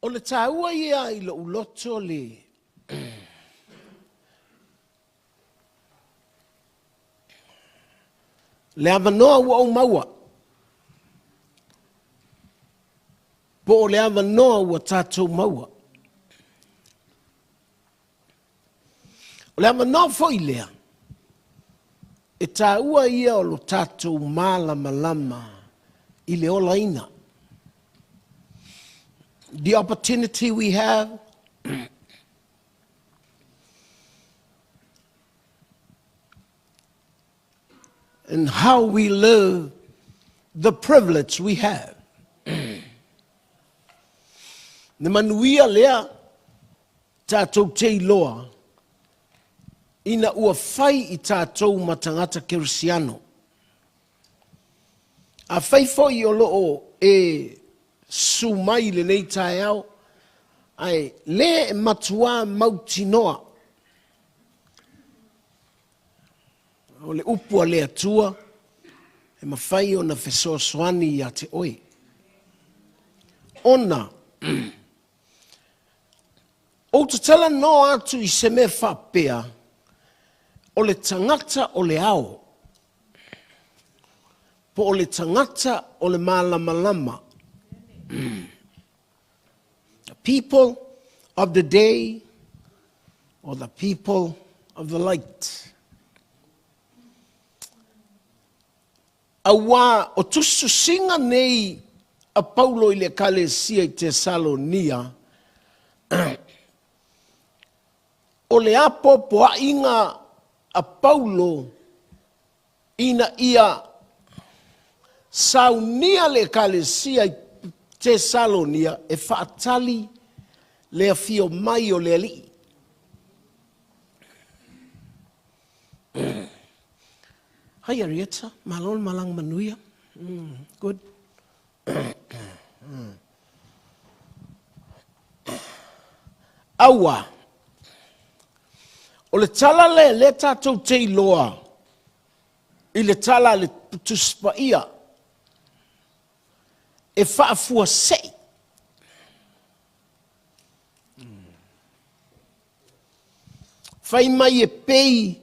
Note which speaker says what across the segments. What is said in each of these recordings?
Speaker 1: O le taua ia i lou loto le le avanoa ua ou maua, po o le avanoa ua tatou maua. O le avanoa foi lea, e taua ia o lo tatou malamalama i le olaina. The opportunity we have and how we live the privilege we have. Le manuia lea tatou te iloa ina ua fai i tatou ma tagata kerisiano. Afai foi o lo o e susu mai i lenei taeao, ae lē e matuā mautinoa o le upu a le Atua e mafai ona fesoasoani ia te oe. Ona ou te talanoa atu i se mea faapea, o le tagata o le ao, po o le tagata o le malamalama. The people of the day or the people of the light. Auā o tusitusiga nei a Paulo i le Ekalesia i Tesalonia, o le apoapoaiga a Paulo ina ia saunia le Ekalesia i Tesalonia e faatali le afio mai o le Alii. Hi Arieta, malo le malaga manuia. Good. Aua, o le tala lea lea tatou te iloa i le tala a le Tusi Paia, e faafuasei. Fai mai e pei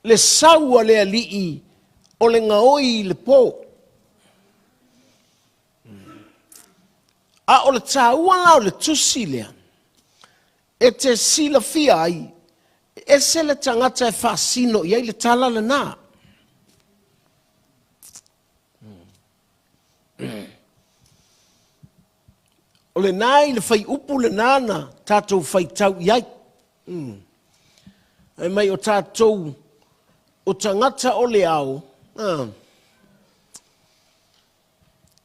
Speaker 1: le sau a le alii o le gaoi i le po. A o le taua la o le tusi lea, e te silafia ai, e ese le tagata e faasino i ai le tala lena. O lena i le fuaiupu lena na tatou faitau i ai. Fai mai o tatou o tagata o le ao,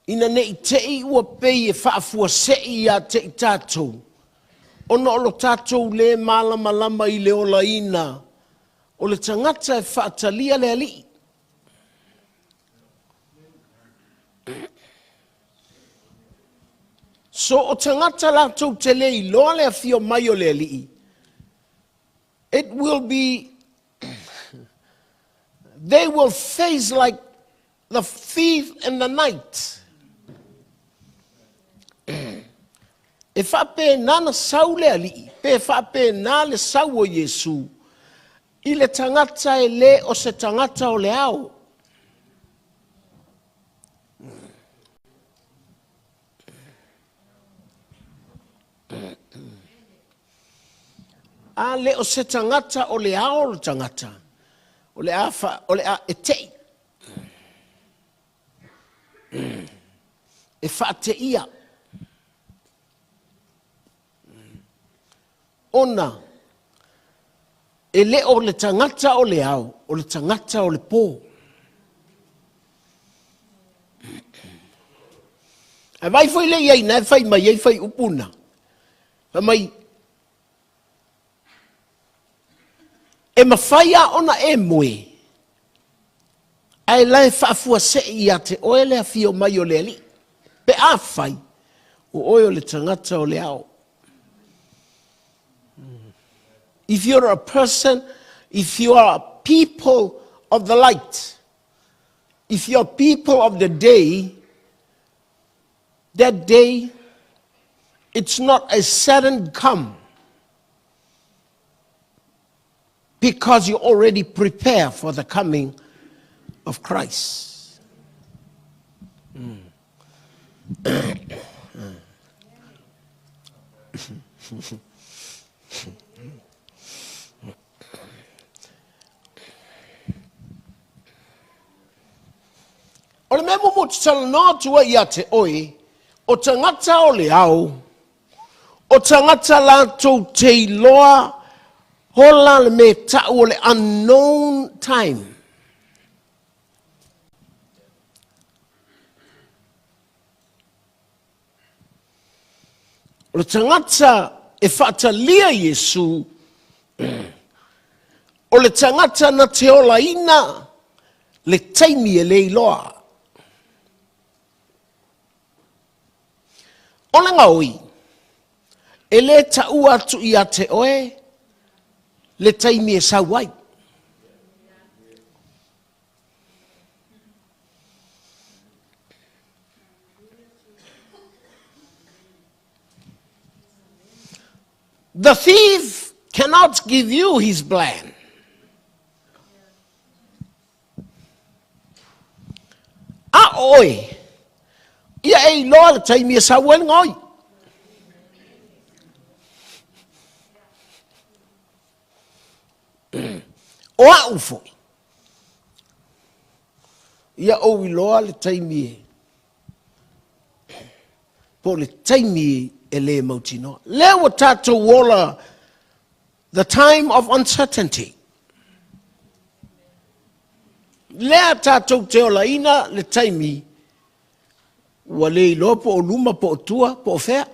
Speaker 1: ina ne i te i ua pei e faafuasei ia te i tatou, ona o lo tatou lē malamalama i le olaina o le tagata e faatalia le Alii. So o tagata latou te le iloa le afio mai o le Alii, it will be, they will face like the thief in the night. E faapena na sau le Alii, pe faapena le sau o Iesu, i le tagata e le o se tagata o le ao. A le o se tagata o le ao le tagata, o le a, fa, o le a e tei. E faateia. Ona e le o le tagata o le ao, o le tagata o le po. Ae vai foi le i ai na e fai mai ai fai upu na. Fai mai, e mafai a ona e moe, ae la e faafuasei ia te oe le afio mai o le Alii, pe afai o oe o le tagata o le ao. If you're a person, if you are a people of the light, if you're people of the day, that day It's not a sudden come because you already prepare for the coming of Christ. O le mea muamua ou te talanoa atu ai ia te oe, o tagata o le ao, o tagata latou te iloa hola le mea e tau o le unknown time. O le tagata e faatalia Iesu, o le tagata na te olaina le taimi e le iloa. O le gaoi, e le taua atu ia te oe le taimi e sau ai. The thief cannot give you his plan. A oe, ia e iloa le taimi e sau ai le gaoi. O au foi, ia ou iloa le taimi e, po o le taimi e le mautinoa. Lea ua tatou ola the time of uncertainty. Lea tatou te olaina le taimi ua le iloa po o luma po o tua po o fea.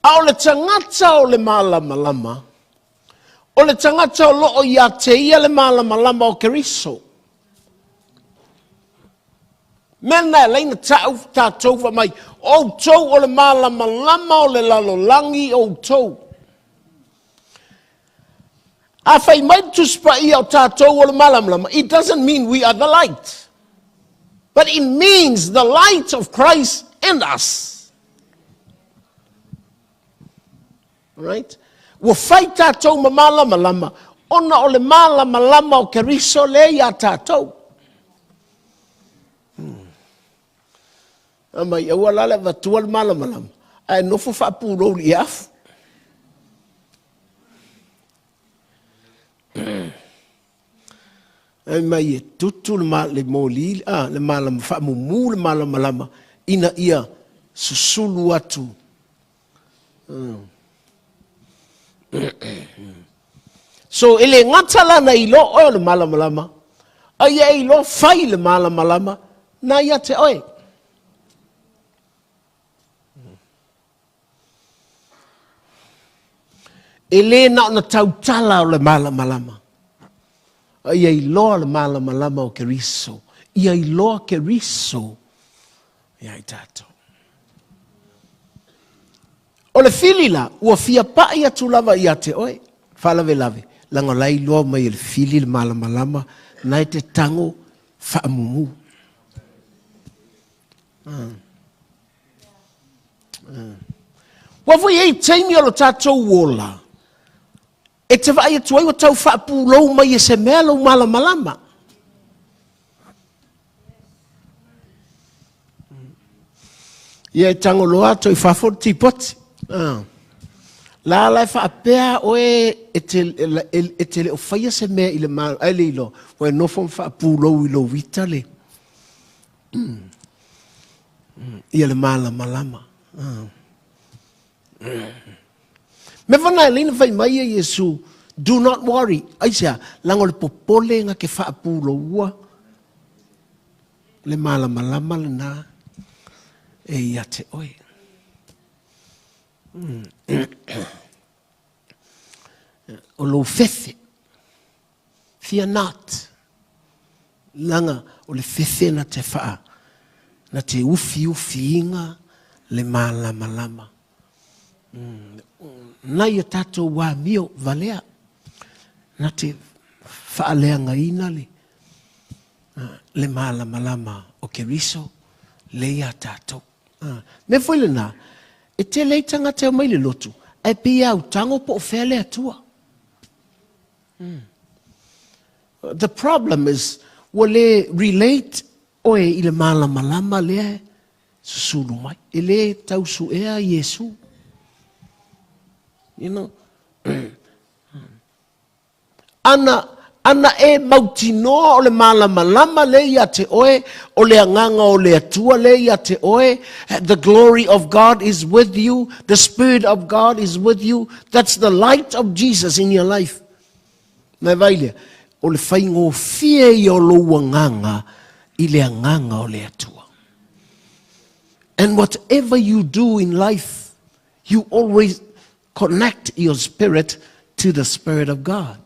Speaker 1: A o le tagata o le malamalama, o le tagata o loo ia te ia le malamalama o Keriso. Mea lena e ala ai ona tau tatou fai mai, outou o le malamalama o le lalolagi outou. A fai mai le Tusi Paia o tatou o le malamalama, it doesn't mean we are the light. But it means the light of Christ in us. Right? Ua fai tatou ma malamalama ona o le malamalama o Keriso lea iā tatou. Hmm. Mai aua la le avatua le malamalama, ae nofo faapulou i afu. Ai mai e tutu le, ma, le moli, ah, le malama, faamumu le malamalama, ina ia susulu atu. So, e le gata la na iloa oe o le malamalama, a ia e iloa fai le malamalama na ia te oe. E le na ona tautala o le malamalama, a ia iloa le malamalama o Keriso. Ia iloa Keriso ia i tatou. O le fili la, ua fia pai atu lava ia te oe, faalavelave, leaga o la e iloa mai e le fili le malamalama, na e te tago faamumu. Ah. Ah. Ua foi e i ai taimi o lo tatou ola, e te vaai atu ai ua tau faapulou mai e se mea lou malamalama. Ia e tago loa atu i fafo le tipoti. Ah. La la e faapea oe e te, e, e te le o faia se mea i le malo, ai le iloa, ua e nofo ma faapulou i lou ita le, ia le malamalama. Ah. Mea fana e leina fai mai e Iesu, do not worry. Aisea, leaga o le popolega ke faapuloua le malamalama lena e ia te oe. O lou fefe. Fear not. Leaga o le fefe na te whaa, na te ufiufiiga le malamalama. Nai o tatou amio valea, na te Faaleagaina le, le malamalama o Keriso lea iā tatou. Mea foi lena, e tele ai tagata e omai i le lotu, ae pei e autago po o fea le Atua. The problem is, ua le relate oe i le malamalama lea e susulu mai. E le tau suea Iesu. You know? Ana, ana e mautinoa o le malamalama lea ia te oe, o le agaga o le Atua lea ia te oe, the glory of God is with you, the spirit of God is with you, that's the light of Jesus in your life. Na e vai lea, o le faigofie ia o lou agaga i le agaga o le Atua. And whatever you do in life, you always Connect your spirit to the spirit of God.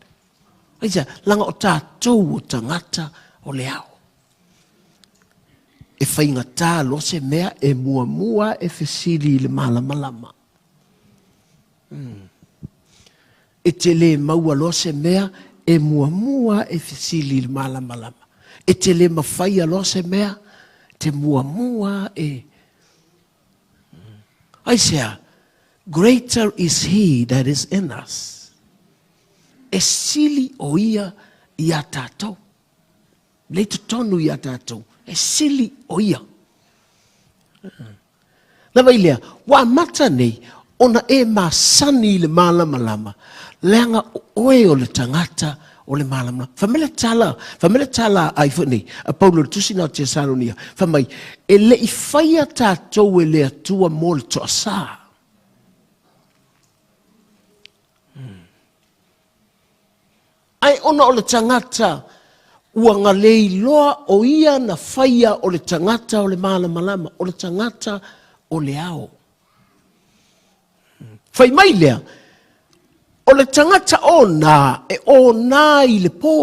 Speaker 1: Aisea? Leaga o tatou o tagata o le ao. E faigata loa se mea e muamua e fesili i le malamalama. Mm. E te le maua loa se mea e muamua e fesili i le malamalama. E te le mafaia loa se mea te muamua e Aisea? Greater is he that is in us. E sili o ia iā tātou. Lei totonu iā tātou. E sili o ia. Na vai lea, ua amata nei ona e masani i le malamalama, leaga o oe o le tagata o le malamalama. Fai mai le tala, fai mai le tala a ai foi nei, a Paulo i le tusi na o Tesalonia, fai mai, e le i faia tatou e le Atua mo le toasā. Hmm. Ai ona o le tagata ua galei loa o ia na faia o le tagata o le malamalama, o le tagata o le ao. Fai mai lea, o le tagata onā e onā i le pō.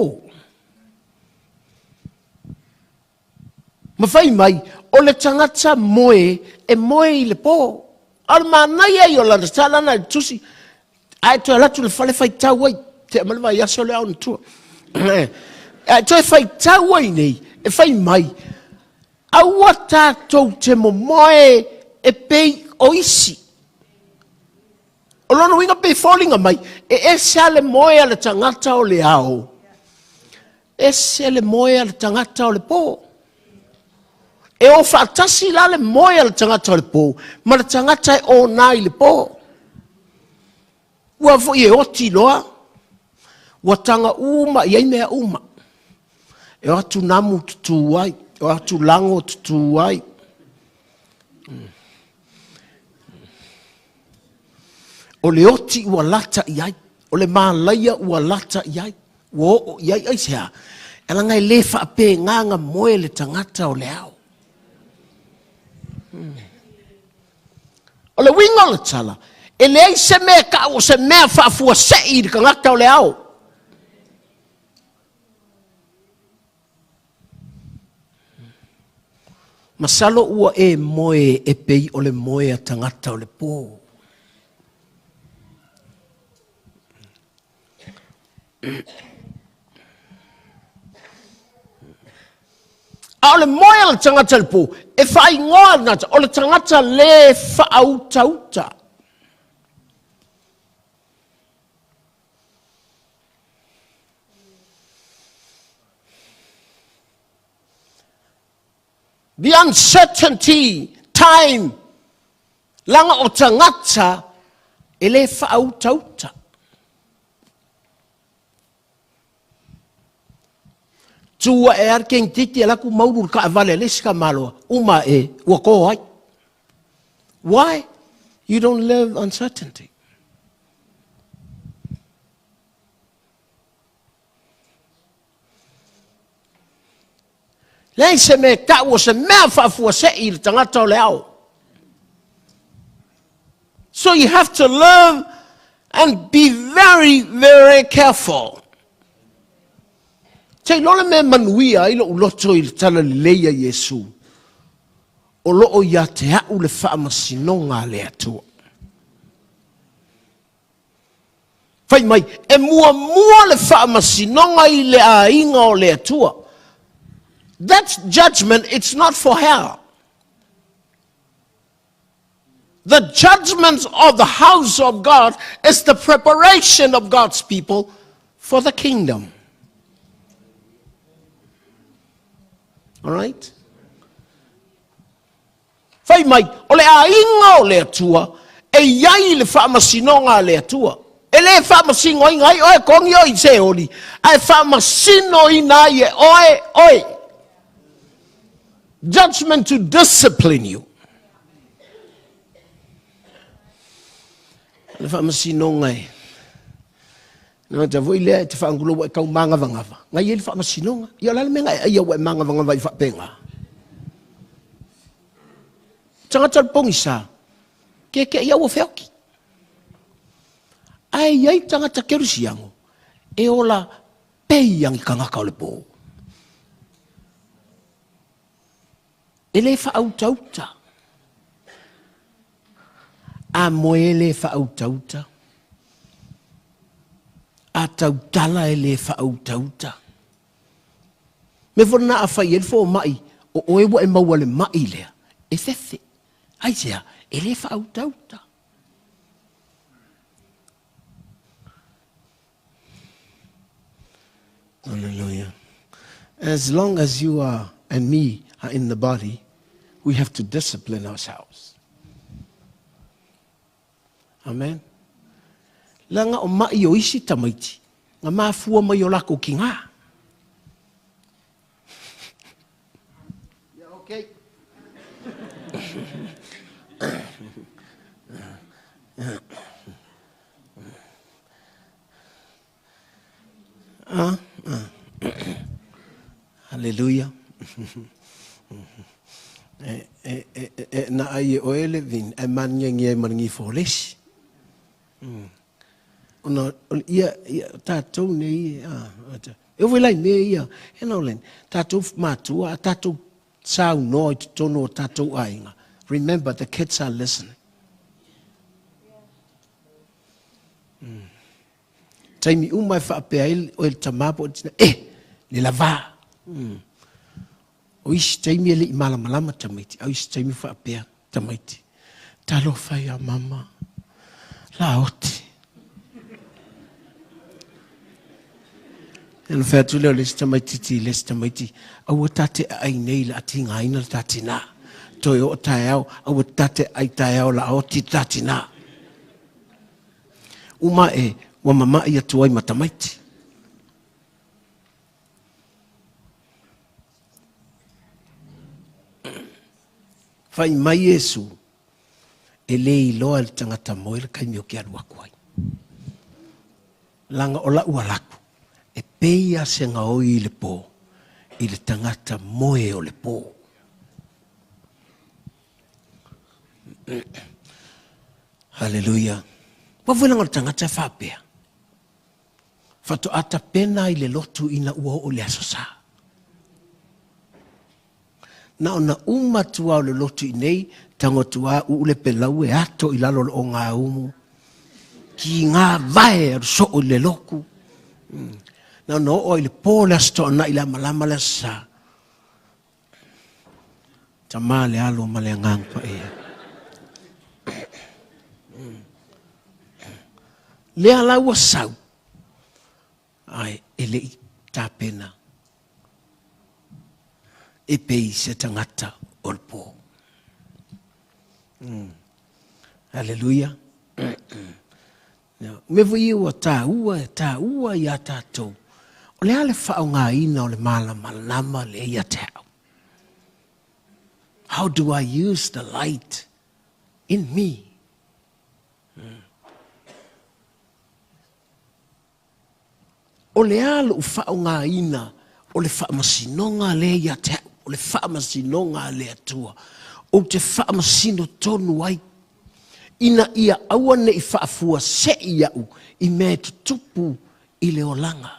Speaker 1: Ma fai mai, o le tagata moe e moe i le pō. A o le manaia ia o lana tala na i le tusi, ae toe alu atu i le fale faitau ai, tea mai le vaiaso lea ona tua. Ae toe faitau ai nei, e fai mai, Aua tatou te momoe e pei o isi. O lona uiga pei foliga mai, e ese lava le moe a le tagata o le ao, ese le moe a le tagata o le po. E o faatasi la le moe a le tagata o le po ma le tagata e ona i le po. Ua foi e oti loa, ua taga uma i ai mea uma. E o atu namu tutū ai, e o atu lago tutū ai. O le oti ua lata i ai, o le mālaia ua lata i ai, ua oo i ai, aisea? E leaga e le faapēgaga moe le tagata o le ao. O le uiga o le tala, e leai se mea e tau o se mea faafuasei i le tagata o le ao. Masalo ua e moe e pei o le moe a tagata o le pō. A o le moe a le tagata i le pō, e faaigoa le tagata, o le tagata lē faautauta. The uncertainty time leaga o tagata e le faautauta. Tu ae lava le kenkiki alu atu maulu i le taavale a le isi tamaloa, uma ae ua to ai. Why? You don't live uncertainty. Leai se mea e tau o se mea faafuasei i le tagata o le ao. So you have to live and be very, very careful. Te iloa le mea manuia ai lou loto i le tala lelei a Iesu, o loo ia te au le faamasinoga a le Atua. Fai mai, e muamua le faamasinoga i le aiga o le Atua. That judgment, it's not for hell. The judgment of the house of God is the preparation of God's people for the kingdom. All right? Fai mai, o le aiga o le Atua, e i ai le faamasinoga a le Atua. E le faamasinoina ai oe kogi oe i Seoli, ae faamasinoina ai e oe oe. Judgment to discipline you. O le faamasinoga e Na ta foi lea e te whaangulo ua e kau māgavagava. Ngai e le faamasinoga. Ia o le a le mea na e aia ua e māgavagava ai faapena? Tagata o le pogisa, kekeʻi ia ua feoki. Ae i ai tagata kerisiano e ola pei a ni tagata o le pō. E le faautauta. A moe e le faautauta. A tautala e le faautauta. Mea foi lena a fai ai le fomai, o oe ua e maua le mai lea, e fefe. Aisea? E le faautauta. Hallelujah. As long as you are and me are in the body, we have to discipline ourselves. Amen. Leaga o mai o isi tamaiti, nga mafua mai o lako ki ngā. Yeah, okay. Ah, ah. Hallelujah. E, e, e, e, na ai e oe le vin, e man nge nge ma ngi fo lesi. Ona, ia, ia, tātou nei, ah, e ove lai me ia, e na olen, tātou mātua, a tātou saunoa i totonu o tātou aiga. Remember, the kids are listening. Taimi uma e faapea ai oe le tamā po o le tina, eh, le lavā. O isi taimi e le i malamalama tamaiti, a o isi taimi faapea tamaiti, talofa ia mama, laoti. Ona fai atu lea o le isi tamaititi i le isi tamaiti, aua ta te aai nei le a tigaina le ta tinā. Toe oo taeao, aua ta te aai taeao la oti le ta tinā. Uma e ua mama'i atu ai ma tamaiti. Fai mai Iesu, e le iloa e le tagata moe le taimi o ke alu atu ai. Leaga o la'u alaku, e pei a se gaoi i le pō, i le tagata moe o le pō. Haleluia. Ua foi leaga o le tagata e faapea, faatoa tapena i le lotu ina ua oo i le Aso Sa. Na ona uma atu lava o le lotu i nei, tago atu lava uu le pelau e ato i lalo o le ogaumu, kiga vae alu soo i le loku. Na ona oo i le po le Aso Toonai i le amalama le Aso Sa. Tama le Alo ma le Agaga Paia. Lea la ua sau, ae e le i tapena e pei se tagata o le pō. Haleluia. Mea foi ia ua taua, e taua iā tatou, o le a le faaaogaina o le malamalama lea ia te au? How do I use the light in me? O le a lo'u faaaogaina o le faamasinoga lea ia te au, o le faamasinoga a le Atua, ou te faamasino tonu ai, ina ia aua ne i faafuase'i iaʻu i mea e tutupu i le olaga.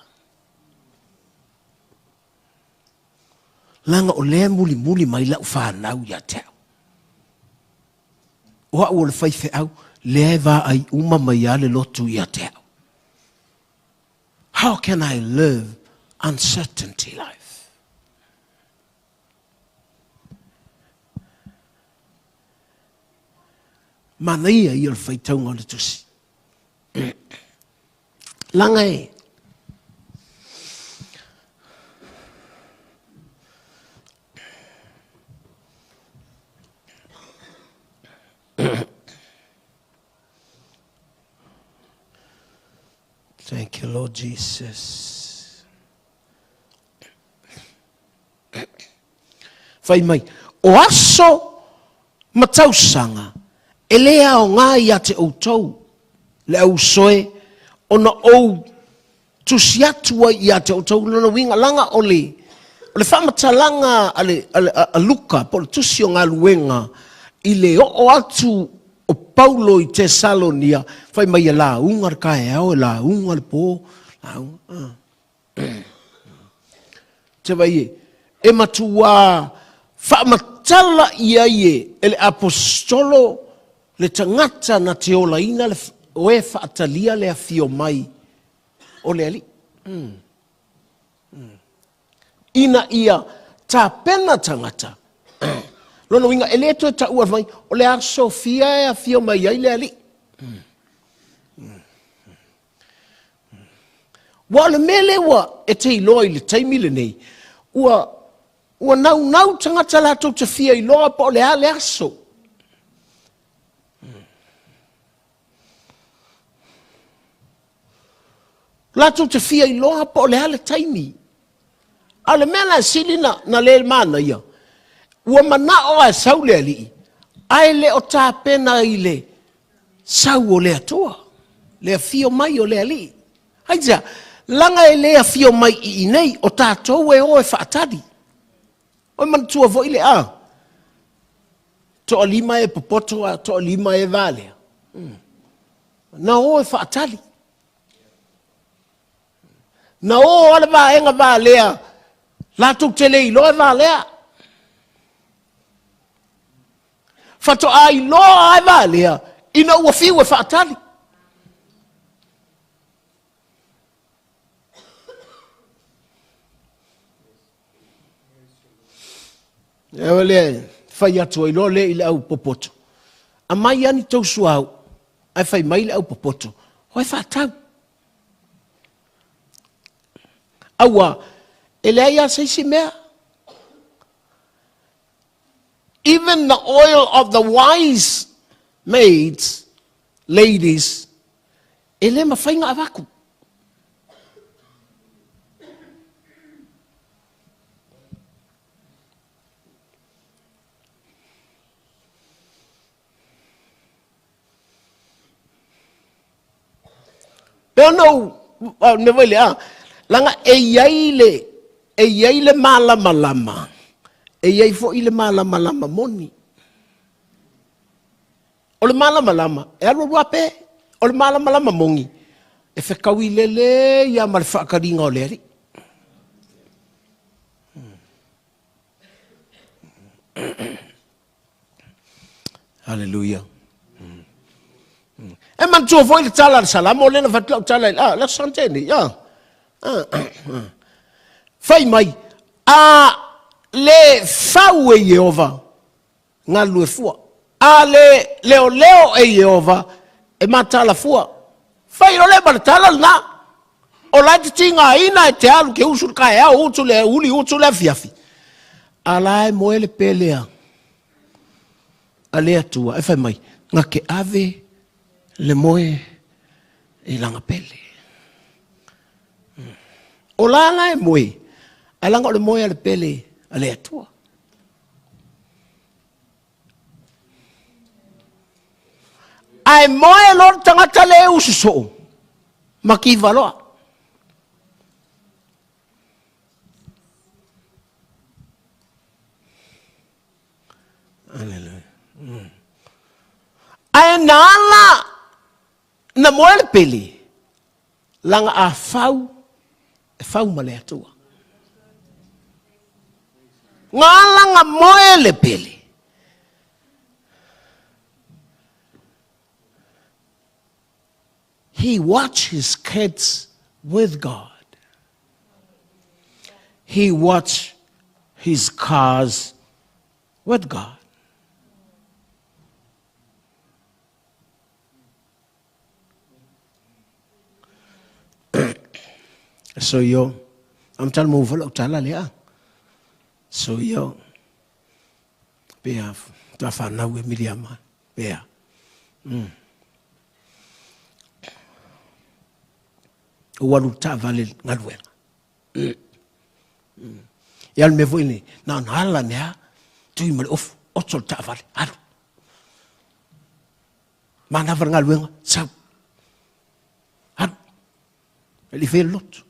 Speaker 1: Leaga o lea e mulimuli mai la'u fanau ia te au. O a'u o le faifeau, lea e vaai uma mai lava le lotu ia te au. How can I live uncertainty life? Manaia ia o le faitauga o le tusi. Laga e. Thank you, Lord Jesus. Fai mai, o aso ma tausaga e le aoga ia te outou le au uso e, ona ou tusi atu ai ia te outou. Lona uiga, laga o le, o le faamatalaga a, le, a, a, a Luka, po o le tusi o galuega, i le oo atu o Paulo i Tesalonia, fai mai e lauga le taeao, e lauga le po, lauga. Ah. Te vai e, e matuā faamatala i ai e, e le aposetolo le tagata na te olaina le, o e faatalia le afio mai o le Alii. Mm. Mm. Ina ia tapena tagata. Lona uiga, e le toe taua mai, o le aso fia e afio mai ai le Alii. Mm. Mm. Ua o le mea lea ua e te iloa i le taimi lenei, ua, ua naunau tagata latou te fia iloa po o le a le aso. Latou te fia iloa po o le a le taimi. A o le mea la e sili na, na le manaia, ua manao a e sau le alii, ae le o tapena i le sau o le Atua, le afio mai o le Alii. Aisea? Laga e le afio mai i inei, o tatou e o e faatali. Oi manatua foi le a, toalima e popoto a toalima e valea. Hmm. Na o e faatali. Na o a le vaega valea, latou te le iloa e valea. Faatoa iloa ai valea ina ua fiu e faatali. Ea lea fai atu ai loa lea i le au popoto. Aumai lava ni tou suauu, ae fai mai le au popoto, o e faatau. Aua, e leai lava se isi mea. Even the oil of the wise maids, ladies, e le mafai na avatu. Pe ona ou, mea foi lea, leaga e i ai le, e i ai le malamalama, e i ai foi le malamalama moni. O le malamalama, e alualu lava pe, o le malamalama moni, e fetaui lelei lava ma le faataliga o le Alii. Haleluia. E manatua foi le tala a le Salamo lea na fai atu lau tala i ah, le aso Sante nei. Ah. Ah, ah. Fai mai, a le fau e Ieova, galulue fua. A le leoleo e Ieova, e mataala fua. Fai loa lea ma le tala lena. O la e te tigaina e te alu ke usu le taeao, utu le uli, utu le afiafi. A la e moe le pele a, a le Atua e fai mai, na te ave le moe i lana pele. O la la e moe, ae leaga o le moe a le pele a le Atua. Ae moe loa le tagata le e usu soo, ma kiva loa. Aleluia. Mm. Ae na ala na moe le pele, laga a fau, e fau ma le Atua. Na ala na moe le pele. He watched his kids with God. He watched his cars with God. So io, am tal mo lau tala lea. So io, pea ta whanau e Miriama, pea. O alu taavale galuega. Ia le mea foi nei, na ona ala nea, tui ma le ofu, oto le taavale, alu. Manava le galuega, sau. Alu. E le i loto.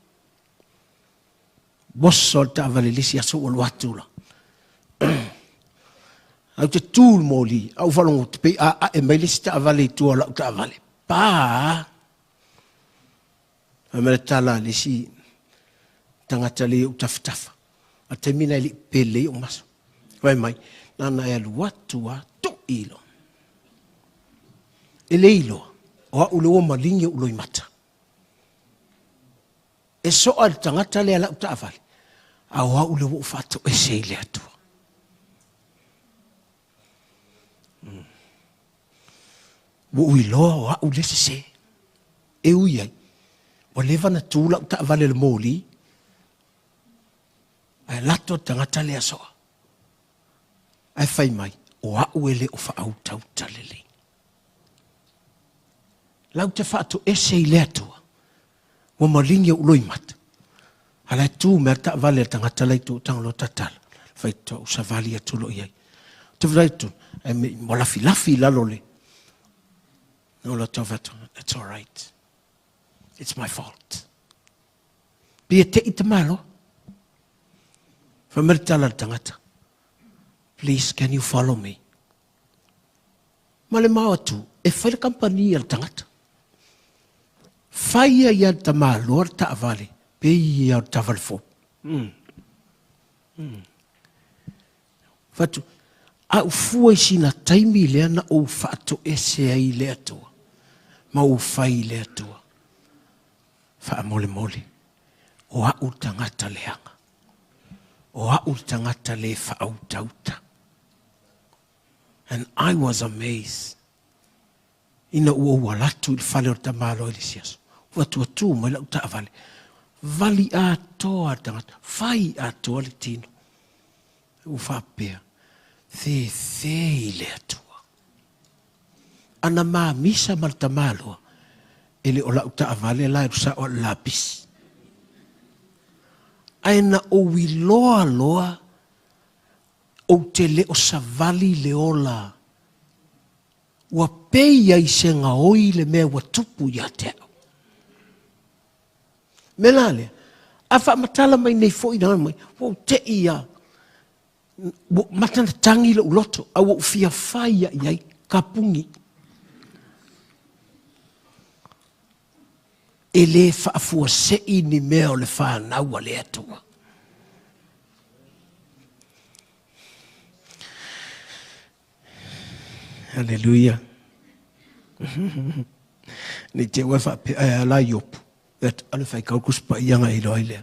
Speaker 1: Oso le taavale le isi aso ua alu atu la. Au te tu le moli, au faalogo te pei a ae mai le isi taavale i tua o lau taavale. Pa! Fai mai le tala a le isi tagata le i ou tafatafa. A taimi na e le i pele i ou maso. Fai mai, nana e alu atu a tui loa. E le iloa, o au le ua maligi ou loimata. E soa le tagata lea lau taavale, a o au le ua ou faatoese i le Atua. Ua ou iloa o au le sese. E ui ai, ua leva na tu lau taavale i le moli, ae lato le tagata lea soa. Ae fai mai, o au e le o faautauta lelei. Lau te faatoese i le Atua, ua maligi ou loimata. A la e tu mea taavale a le tagata la i tua o Tagaloa tatala. Fai atu au savali atu loa i ai. Te vaai atu, ae me i ua lafilafi i lalo le. Na ou tau fai atu, it's all right. It's my fault. Pei e tei te malo. Fai mai le tala a le tagata, please can you follow me? Ma le mao atu, e fai le kamupani a le tagata. Fai ia ia le tamaloa le taavale, pei ia o le taavale fou. Fai atu, a ou fua i sina taimi lea na ou faatoese ai i le Atua, ma ou fai i le Atua. Faamolemole, o au le tagata leaga, o au le tagata le faautauta. And I was amazed. Ina ua ou alu atu i le fale o le tamaloa i le isi aso, ua atu mai lau taavale, vali atoa le tagata, fai atoa le tino. Ua faapea, fefe i le Atua. Ana mamisa ma le tamaloa, e le o lau taavale la e sao a le lapisi. Ae na ou iloa loa, ou te le o savali le ola, ua pei ai se gaoi le mea ua tupu ia te au. Me la lea, a faamatala mai nei foi na mai, ua ou tei ia, ua mata na tangi lou loto, a ua ou fia fai ia i ai kapugi. E le faafuasei ni mea o le whanau a le Atua. Hallelujah. Nei te ua whaapea e ala Iopu. E ale whai kau kuspa i anga i loa i lea.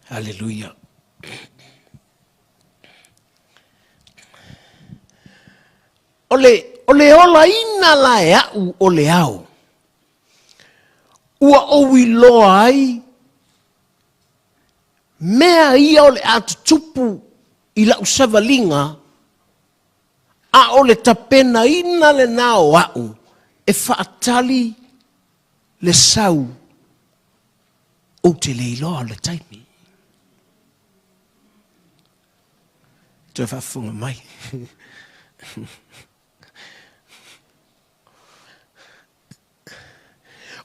Speaker 1: Hallelujah. O le olaina la e au o le ao, ua ou iloa ai mea ia o le a tutupu i lau savaliga, a o le tapenaina lena o au e faatali le sau ou te le iloa o le taimi. Toe faafofoga mai.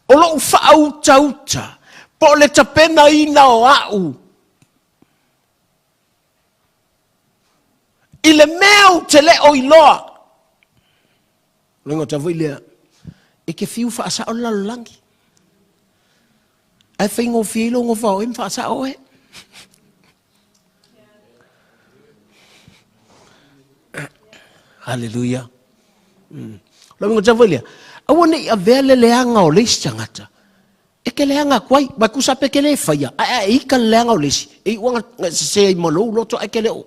Speaker 1: O lou faautauta, po o le tapenaina o au, i le mea ou te le o iloa. O le gata foi lea, e ke fiu faasao le lalolagi. Ae faigofie i lou gofa o oe ma faasao oe. Hallelujah. O le uiga tau foi lea, aua ne i avea le leaga o le isi tagata e te leaga atu ai. Aua e tusa pe te le faia, ae a e ita le leaga o le isi, e iu lava ina e sese ai ma lou loto ae te le o.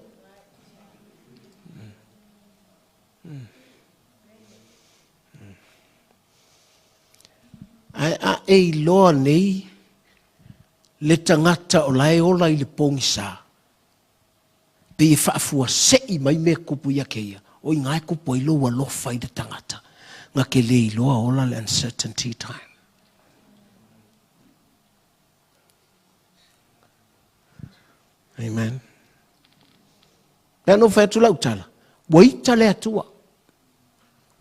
Speaker 1: Ae a e iloa nei le tagata o la e ola i le pogisa, pei e faafuasei mai mea tupu ia te ia, o i ina e tupu ai lou alofa i le tagata, na te le iloa ola le uncertainty time. Amen. Lea na ou fai atu lau tala, ua ita le Atua.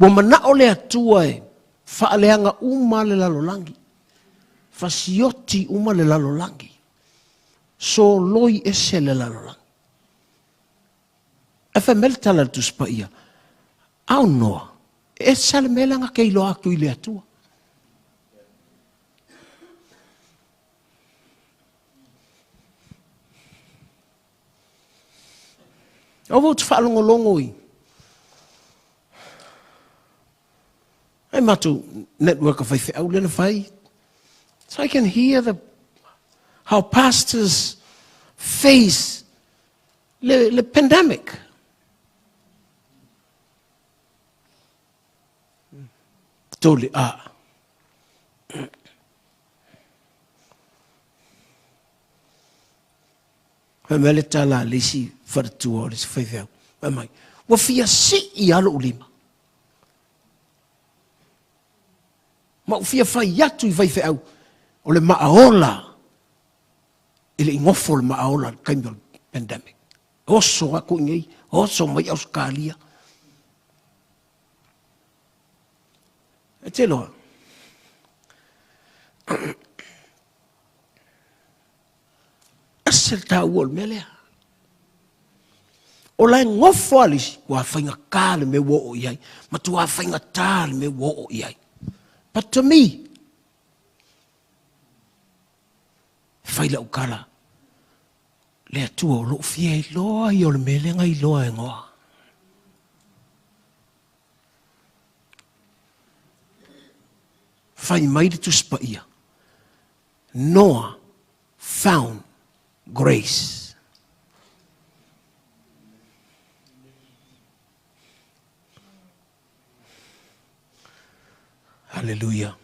Speaker 1: Ua manao le Atua e faaleaga uma le lalolagi, fasioti uma le lalolagi, soloi ese le lalolagi. Ae fai mai le tala a le Tusi Paia, a o Noa, e ese lava le mea lea na te iloa atu i le Atua. Aua ou te faalogologo i ai matou network o faifeau lea na fai. So I can hear the how pastors face le, le pandemic. Tole a. Fai mai le tala a le isi faletua o le isi faifeau, fai mai, ua fia sii lava lou lima. Ma ou fia fai atu i faifeau, o le maaola, e le i nofo le maaola i le taimi o le pandemic. Oso atu i nei, oso mai Ausetalia. E te loa. Ese le taua o le mea lea. O la e nofo lava le isi, ua faigata le mea ua oo i ai, matua faigata le mea ua oo i ai. But to me, fai lau tala, le Atua o lou fia iloa ia o le mea lea na iloa e Noa. Fai mai le Tusi Paia, Noah found grace. Haleluia.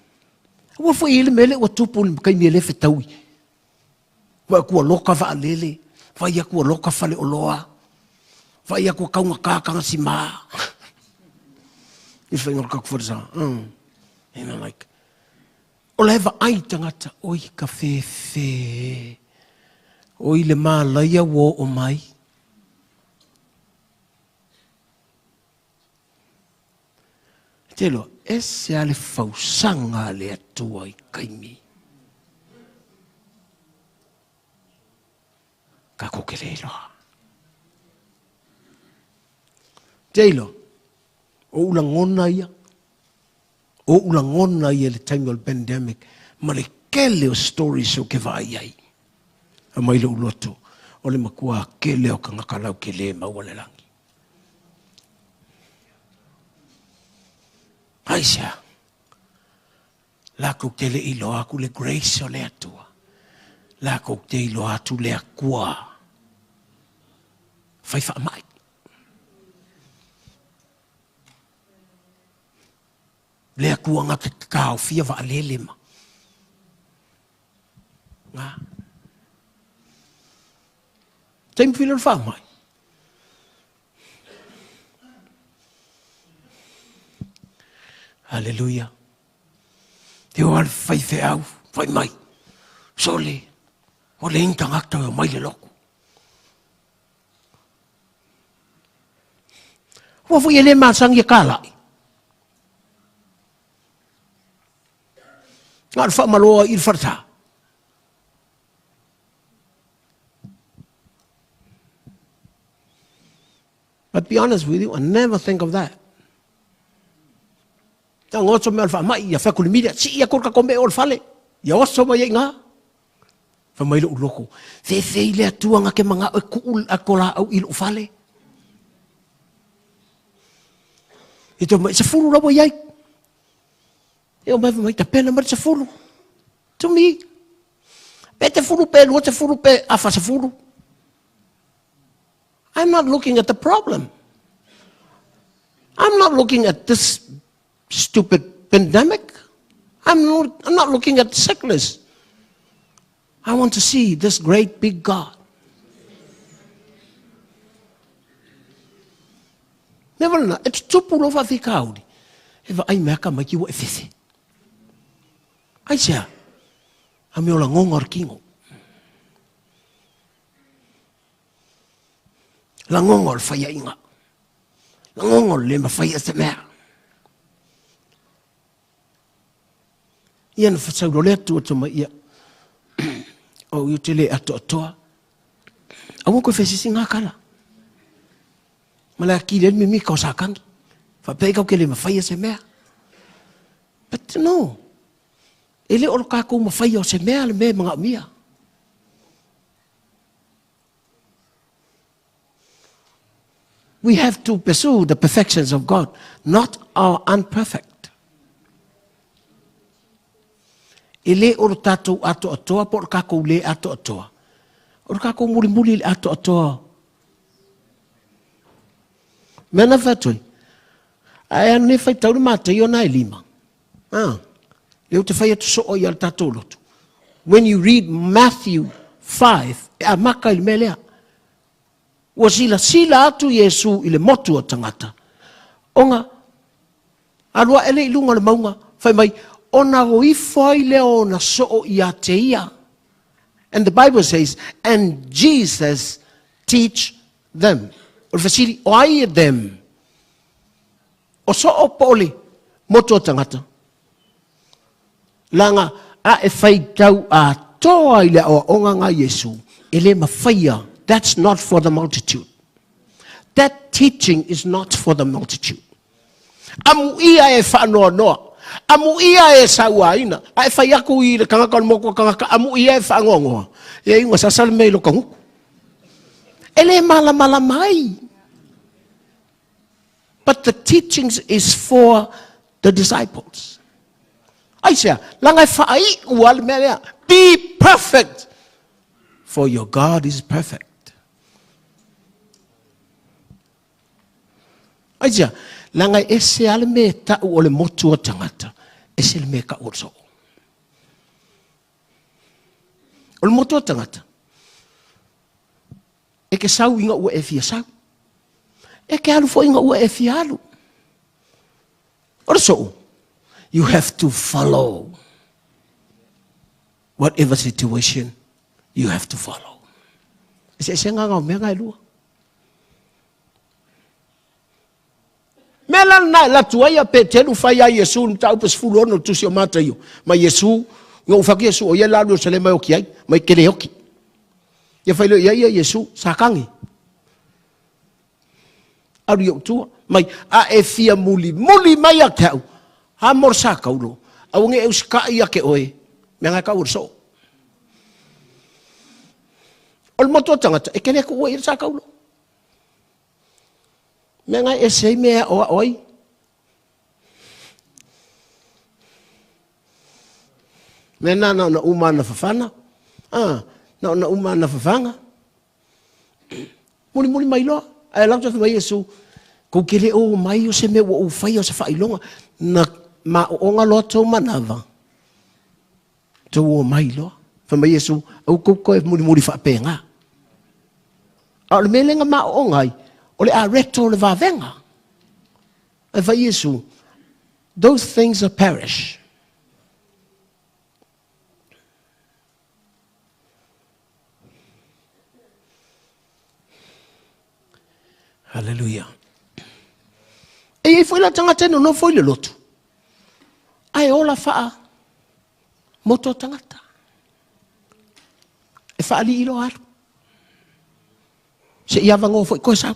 Speaker 1: Ua foi i le mele ua tupu le taimi e le fetaui. Vai atu ua loka vaalele, vai atu ua loka faleoloa, vai atu ua taugata tagasima. I whainga o le kaku wharesa. You know, like, O la e vaai tagata, oi ka fefe e, oi le mālaia ua oo mai. E te iloa, ese lava le fausaga a le Atua i taimi. Tatou te le iloa. Te iloa, o ou lagona ia, O ou lagona ia i le taimi o le pandemic ma le tele o stories ou te vaai ai. Aumai lou loto, o le matua kele o tagata lautele maua le lagi. Aisea? Latou te le iloa atu le grace o le Atua. Latou te iloa atu le Atua fai faamai. Le Atua na te taofia vaalele ma. Nga. Taimi fili o le faamai. Haleluia. Te o al faifeau, fai mai. Sole, o le ing tagata o mai le loku. Ua foi e le masani e kalai. Na o le faamaloa i le falesa. But be honest with you, I never think of that. Na ngoso mea o le faamai, ia fai atu le media, sii atu le tatou mea o le fale, ia oso mai ai i ina. Fai mai lou loto, fefe i le Atua na te manao e tuu a ko laau i lou fale. I te mai, 10 la ua i ai. E o mai mai tapena mai le 10. To me, pe te fulu pe lua te fulu pe afa se fulu. I'm not looking at the problem. I'm not looking at this stupid pandemic. I'm not looking at sickness. I want to see this great big God. Mea wala na, e tutupu lo faafitauli. E vaai mea ka mai ki ua e fefe. Ai sea, a me o lagoga o le tino. Lagoga o le faiaiga. Lagoga o le le mafai e se mea. Ia na fasaulo le atu atu mai ia. O i te le atoatoa. Aua koe fesisi ngā kala. Ma le akili ai le mimika o Satani. Faapea i kau ke le mafai e se mea. But no. E le o lo kākou mafai o se mea le mea e manaomia. We have to pursue the perfections of God, not our unperfect. E le o lo tātou atoatoa po o le kākou le atoatoa. O le kākou mulimuli i le atoatoa. Mea na whai Ae anu nei faitau le Mataio na e lima. Ah, lea ou te fai atu soo ia le tatou lotu. When you read Matthew 5, e amaka i le mea lea. Ua silasila atu Iesu i le motu o tagata. Ona alu ae lea i luga o le mauga, fai mai, ona o ifo ai lea o ona soo ia te ia. And the Bible says, and Jesus teach them. O le fesili, o ai e them? O soo po o le motu o tagata? Laga a e faitau atoa i le aoaoga nga Iesu, e le mafaia, that's not for the multitude. That teaching is not for the multitude. Amuia e faanoanoa, amuia e sauaina, a e fai aku i le tagata o le motu o tagata, amuia e faanoanoa. Ia iuga sasa le mea i lo kaguku. E le malamalama ai. But the teachings is for the disciples. Aisea, laga e faaiu a le mea lea. Be perfect, for your God is perfect. Aisea, laga e ese a le mea e tau o le motu o tagata, ese le mea e tau o le soo. O le motu o tagata, E ke sau ina ua e fia sau. E ke alu foi ina ua e fia alu. O le soo, you have to follow. Whatever situation, you have to follow. E se ese ngā mea ngā e lua. Mea la lena e alu atu ai a Petelu fai ia Iesu i le mataupu e 16 o le tusi o Mataio, mai Iesu, ina ua fai atu Iesu o ia le alu i Ierusalema e oki ai, mai ke le oki. Ia fai loa i ai ia Iesu, Satani, alu i ou tua, mai a e fia mulimuli mai ia te au, a mo le sakaulo, aua ne i e usikai ia te oe, mea na e tau o le soo. O le motu o tagata, e kele atu ua i le sakaulo. Mea na e ese ai mea e aʻoaʻo ai. Mea na na ona uma ana fafana. Ah, na ona uma ana fafana. Mulimuli mai loa. Ae lau te mai Iesu, kou ke le o mai o se mea ua ou faia o se faailoga, na maoonga loa tou manava. Tou o mai loa. Fai mai Iesu, aua kou toe mulimuli faapena. A o le mea lea na maoonga ai, o le areto o le vavega. Ae fai Iesu, those things are perish. Hallelujah. E i ai foi la tagata e nonofo i le lotu, ae ola faa moto tagata. E faalii loa alu. Se i avanoa foi koe sau.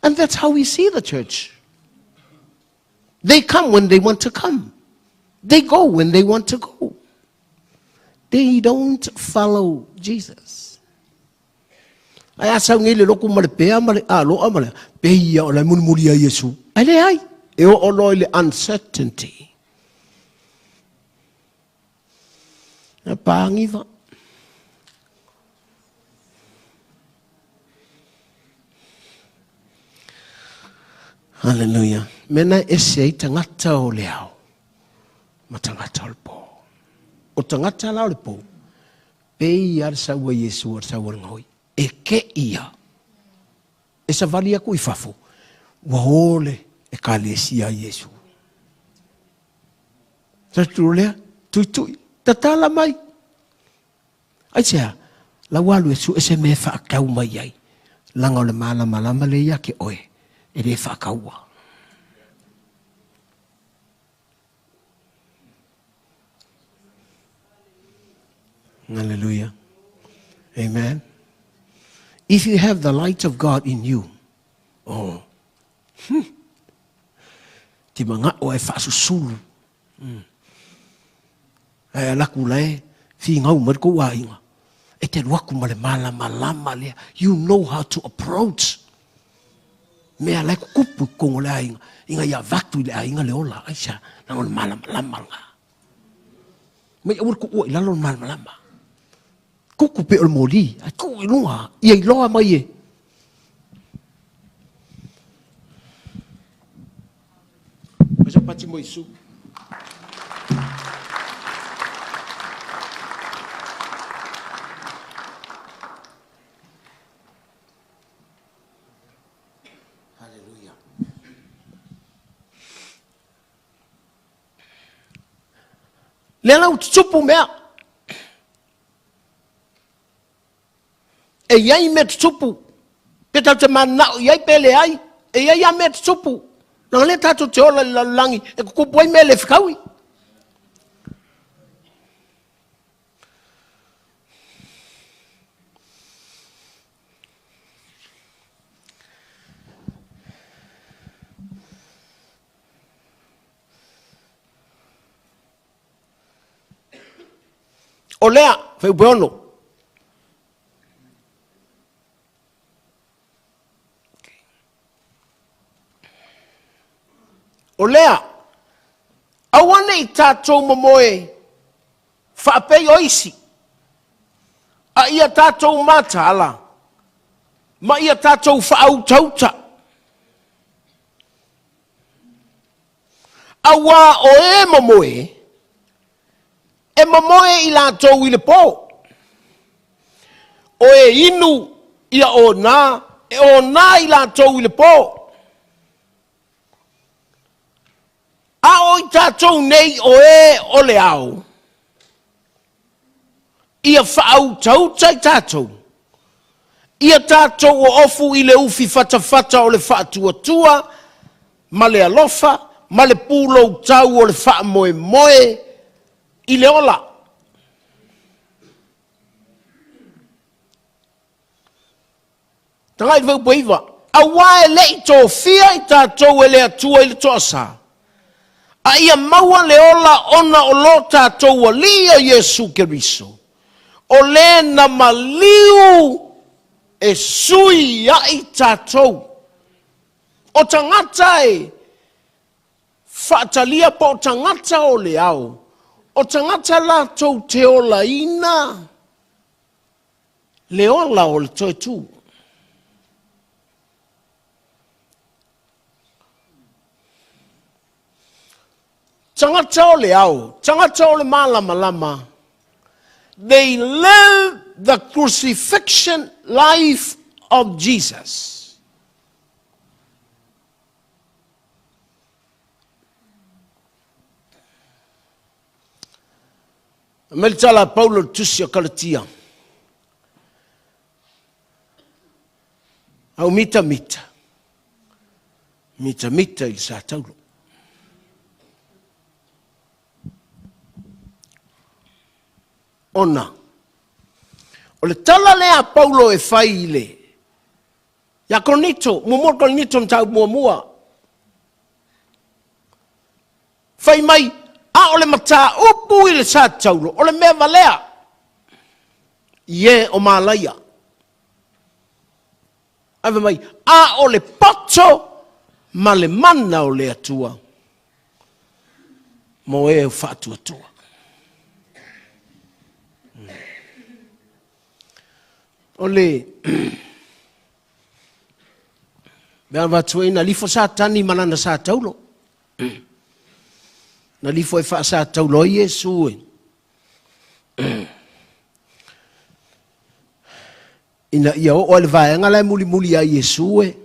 Speaker 1: And that's how we see the church. They come when they want to come. They go when they want to go. They don't follow Jesus. Ae a sau nei le lotu ma le pea ma le aloa ma le pei ia o la e mulimuli ai Iesu. Ae leai, e oo loa i le uncertainty. E pāgiva. Hallelujah. Mea na e ese ai tagata o le ao ma tagata o le pō. O tagata la o le pō, pei lava le sau a Iesu o le sau a le gaoi. E ke ia. E savali aku i fafo, ua o le ekalesia a Iesu. Tatulu lea, tuitui, tatala mai. Aisea? La ua alu e sue se mea e faatau mai ai, leaga o le malamalama lea ia te oe, e le faataua. Hallelujah. Amen. If you have the light of God in you, oh, te mana'o e faasusulu. Ae alu atu la e finau mai le tou aiga, e te alu atu ma le malamalama lea. You know how to approach mea la e tutupu i totonu o le aiga, ina ia avatu i le aiga le ola. Aisea? Leaga o le malamalama lena. Mai aua le tuua i lalo le malamalama. Kuku pei o le moli, ae tuu i luga, ia iloa mai e. Fai sau pati mo Iesu. Hallelujah. Lea la ua tutupu mea. E i ai mea tutupu. Pe tatou te mananao i ai pe leai, e i ai lava mea tutupu. Leaga lea tatou te ola i le lalolagi e tutupu ai mea le fetaui. O lea, Fuaiupu 6. O lea, aua ne i tatou momoe faapei o isi, a ia tatou mataala ma ia tatou faautauta. Auā o e momoe, e momoe i latou i le pō. O e inu ia onā, e onā i latou i le pō. A o i tatou nei o e o le ao, ia faautauta i tatou, ia tatou oofu i le ufi fatafata o le faatuatua ma le alofa ma le puloutau o le faamoemoe i le ola. Tagai i le fuaiupu 9, Auā e le i tofia i tatou e le Atua i le toasa, a ia maua le ola ona o lo tatou Alii o Iesu Keriso, o le na maliu e sui ai tatou. O tagata e faatalia po o tagata o le ao, o tagata latou te olaina le ola o le toe tū. Tagata o le ao, tagata o le malamalama, they live the crucifixion life of Jesus. Fai mai le tala a Paulo i le tusi a Kalatia, Au mitamita, mitamita i le sa taulo. Ona, o le tala lea a Paulo e fai i le ia Korinito, muamua Korinito mataupu muamua, Fai mai, a o le mataupu i le sa taulo, o le mea valea i e o malaia. Ae fai mai, a o le poto ma le mana o le Atua mo e faatuatua. O le mea avatu ai na lifo Satani ma lana sa taulo. Na lifo e faasataulo ai Iesu e. Ina ia oo ai le vaega la e mulimuli ia Iesu e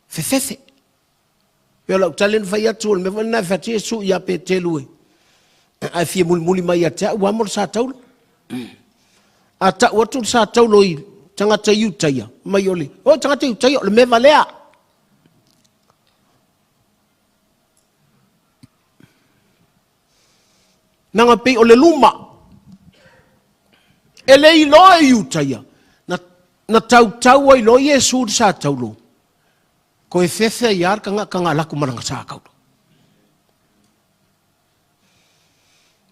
Speaker 1: fefefe. Pei o lau tali na fai atu, o le mea foi lena e fai atu Iesu ia Petelu e, a e fia mulimuli mai ia te au, ua amo le sa taulo. A tau atu le sa taulo i tagata Iutaia, mai o le, o tagata Iutaia, o le mea valea. Naga pei o le luma. E le iloa e Iutaia, na, na tautau ai loa Iesu i le sa taulo, koe fefe ai lava le tagata na alu atu ma lana sa taulo.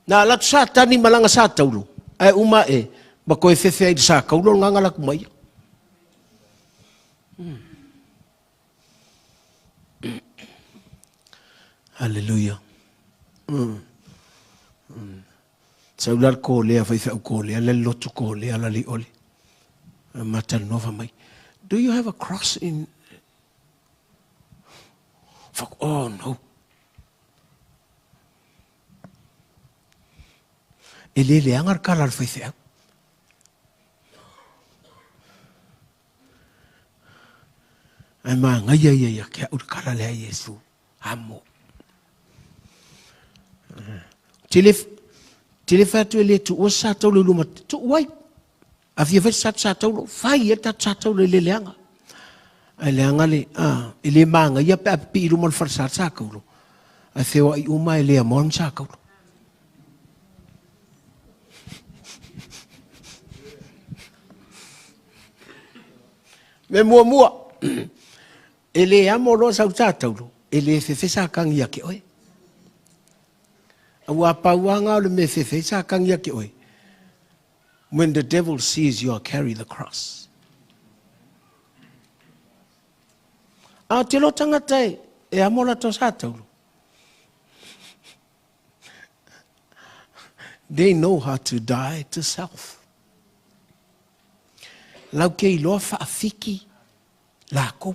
Speaker 1: Na alu atu Satani ma lana sa taulo, ae uma ae, ma toe fefe ai i le sa taulo lena na alu atu ma ia. Hallelujah. Sau la le kolea, faifeau kolea, le lotu kolea la li ole. Ma talanoa fai mai, do you have a cross in... Fuck, oh no. E le leaga le kala a le faifeau. Ae magaia ia ia te au le kala lea Iesu. Amo. Tele, tele fai atu e le tuua sa taulo i luma, tuu ai. A fia fai sa sa taulo, fai e ta sa taulo i le leaga. Ae leaga le, a, e le magaia pe a pipii i luma o le falesa sa taulo. Ae feoai uma e le amoa ni sa taulo. Mea muamua, e le amo loa sau sa taulo, e le fefe sa kagi ia te oe. Aua pau lava o le mea e fefe ai sa kagi ia te oe. When the devil sees you carry the cross. A te lo tangata e, e amo latou sa taulo. They know how to die to self. Lau ke iloa faafiki lakou.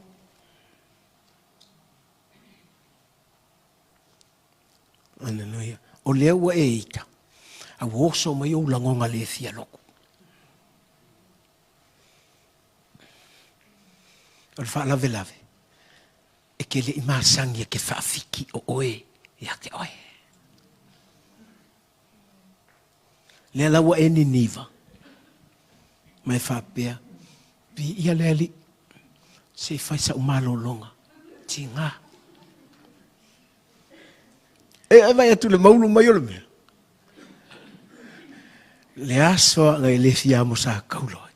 Speaker 1: Aleluia. O lea ua e ita, a ua oso mai ou lagoga le fia loku. O le faalavelave, e ke le i masani e ke faafiki o oe ia te oe. Lea la ua e Niniva, ma e faapea, Viia le Alii, se i fai sa'u malologa, tiga. E e vaai atu i le maulu mai o le mea. Le aso aga e le fia amo sa kaulo ai.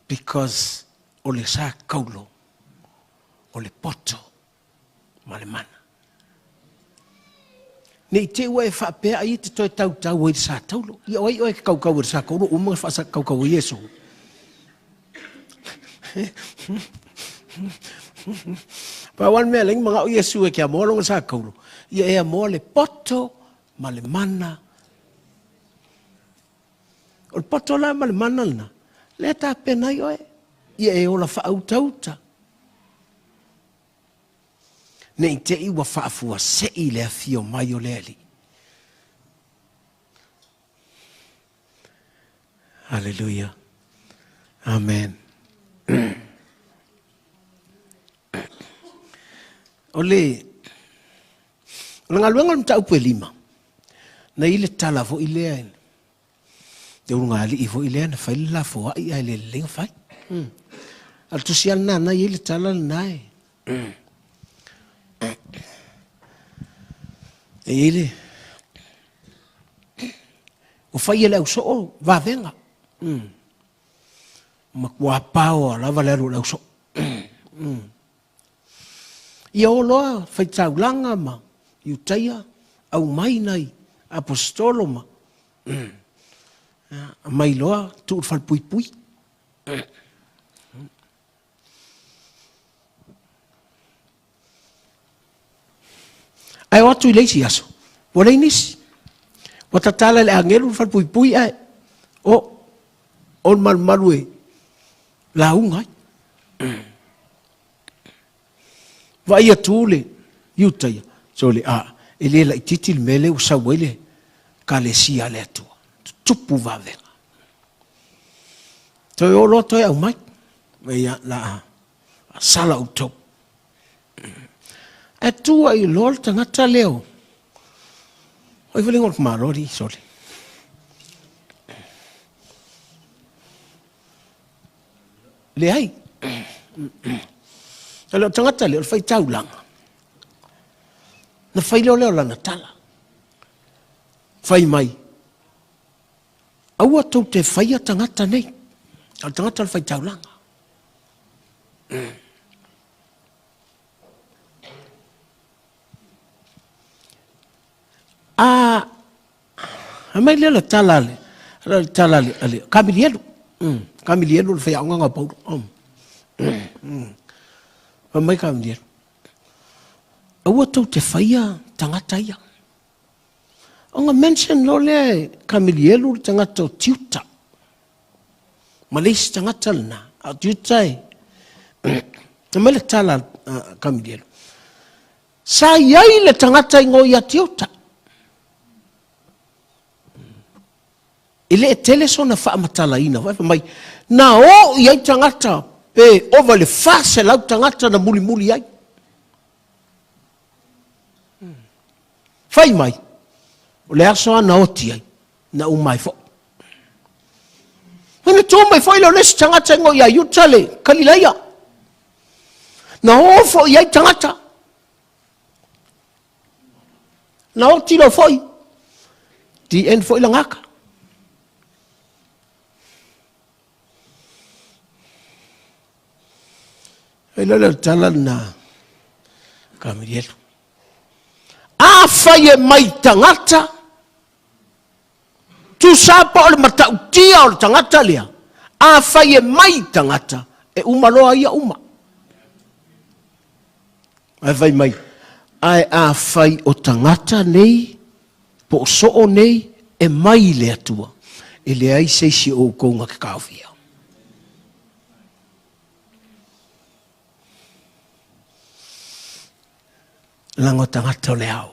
Speaker 1: Because o le sa kaulo o le poto ma le mana. Ne i te ua e faapea ai e te toe tautau ai i le sa taulo. Ia o ai oe e ke kaukau i le sa kaulo, uma faakaukau ai Iesu. Pau lava le mea lea manao Iesu e ke amoa lona sa kaulo, ia e amoa le poto ma le mana. O le poto la ma le mana lena, lea tapena ai oe, ia e ola faautauta. Ne i te i ua faafuasei le afio mai o le Alii. Haleluia. Amen. O le, o le galuega o le mataupu e lima, na i le tala foi lea, le ulugalii foi lea na fai le lafoai ae le lelei ona fai. A o le tusi lava lena na i ai le tala lena e. E i ai le, ua fai e le ausoo vavega. Matua paoa lava le alu o le ausoo. Ia o loa faitaulaga ma Iutaia, aumai nai aposetolo ma aumai loa tuu i le falepuipui. atu i le isi aso, ua leai nisi. Ua tatala e le agelu le falepuipui ae o o le malumalu e lauga ai. Vaai atu le Iutaia, sole a, e le laitiiti le mea lea ua sau ai le Ekalesia a le Atua. Tutupu vavega. Toe o loa toe aumai. Ia, la a sala outou. Ae tu ai loa le tagata lea o ai foi le igoa o le tamaloa alii, sole. Leai. O le tagata lea o le faitaulaga. Na fai loa lea o lana tala. Fai mai, aua tou te faia tagata nei. O le tagata o le faitaulaga. A aumai lea o le tala a le, le tala a le Kamilielu. Kamilielu o le faiaoga a Paulo. Fai mai Kamilielu, aua tou te faia tagata ia. Ona mention loa lea e Kamilielu le tagata o Tiuta. Ma le isi tagata lena, a o Tiuta e... Aumai le tala a Kamilielu. Sa i ai le tagata i igoa ia Tiuta. E le tele sona faamatalaina foi, fai mai, na o i ai tagata pe ova i le 400 tagata na mulimuli ai. Fai mai, o le aso lava na oti ai, na uma ai foi. Ona tu mai foi lea o le isi tagata i igoa ia Iuta le Kalilaia. Na o foi i ai tagata. Na oti loa foi, the end foi lagaka. Ai lea le tala lena, Kamilielu. Afai e mai tagata, tusa po o le matautia o le tagata lea, afai e mai tagata, e uma loa ia uma. Ae fai mai, ae afai o tagata nei, po o soo nei, e mai i le Atua, e leai se isi o outou na te taofia. Leaga o tagata o le ao.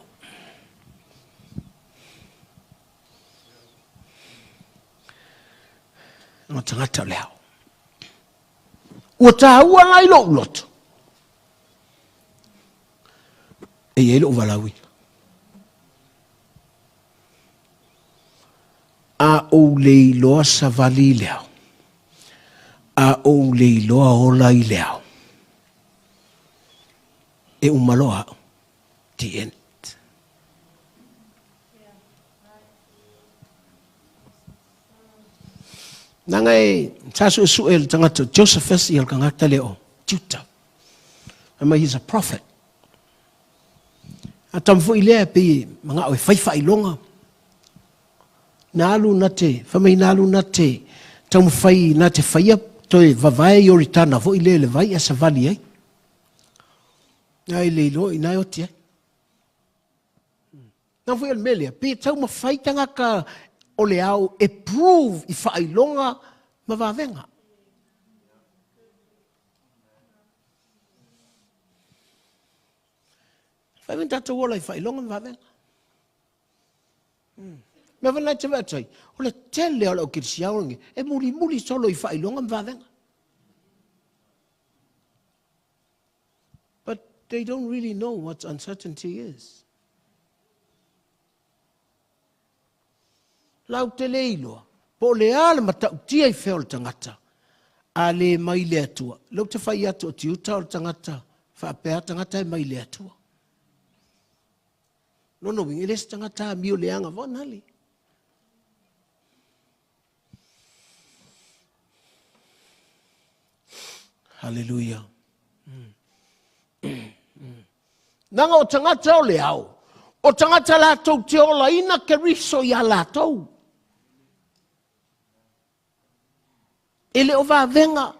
Speaker 1: Leaga o tagata o le ao. Ua taua la i lou loto, e i ai lou valaauina. A ou le iloa savali i le ao, a ou le iloa ola i le ao, e uma loa au. The end. Leaga e sa suesue le tagata Josephus ia le tagata lea o Juta. Fai mai he's a prophet. A tama foi lea pei e manao e fai faailoga. Na alu na te, fai mai na alu na te taumafai na te faia toe vavae Ioritana foi lea i le vai ae savali ai. Ae le iloa ina e oti ai. Na foi o le mea lea, pe taumafai tagata o le ao e prove i faailoga ma vavega. Fai mai tatou ola i faailoga ma vavega. Mea foi lena e te vaai atu ai, o le tele o le au kerisiano lenei e mulimuli solo i faailoga ma vavega. But they don't really know what uncertainty is. Lau te le iloa, po o le a le matautia i fea o le tagata, a le mai le Atua. Lea ou te fai atu o Tiuta o le tagata faapea tagata e mai le Atua. Lona uiga, e le se tagata amio leaga foi na le. Haleluia. Leaga o tagata o le ao, o tagata latou te olaina Keriso iā latou. E le o vavega,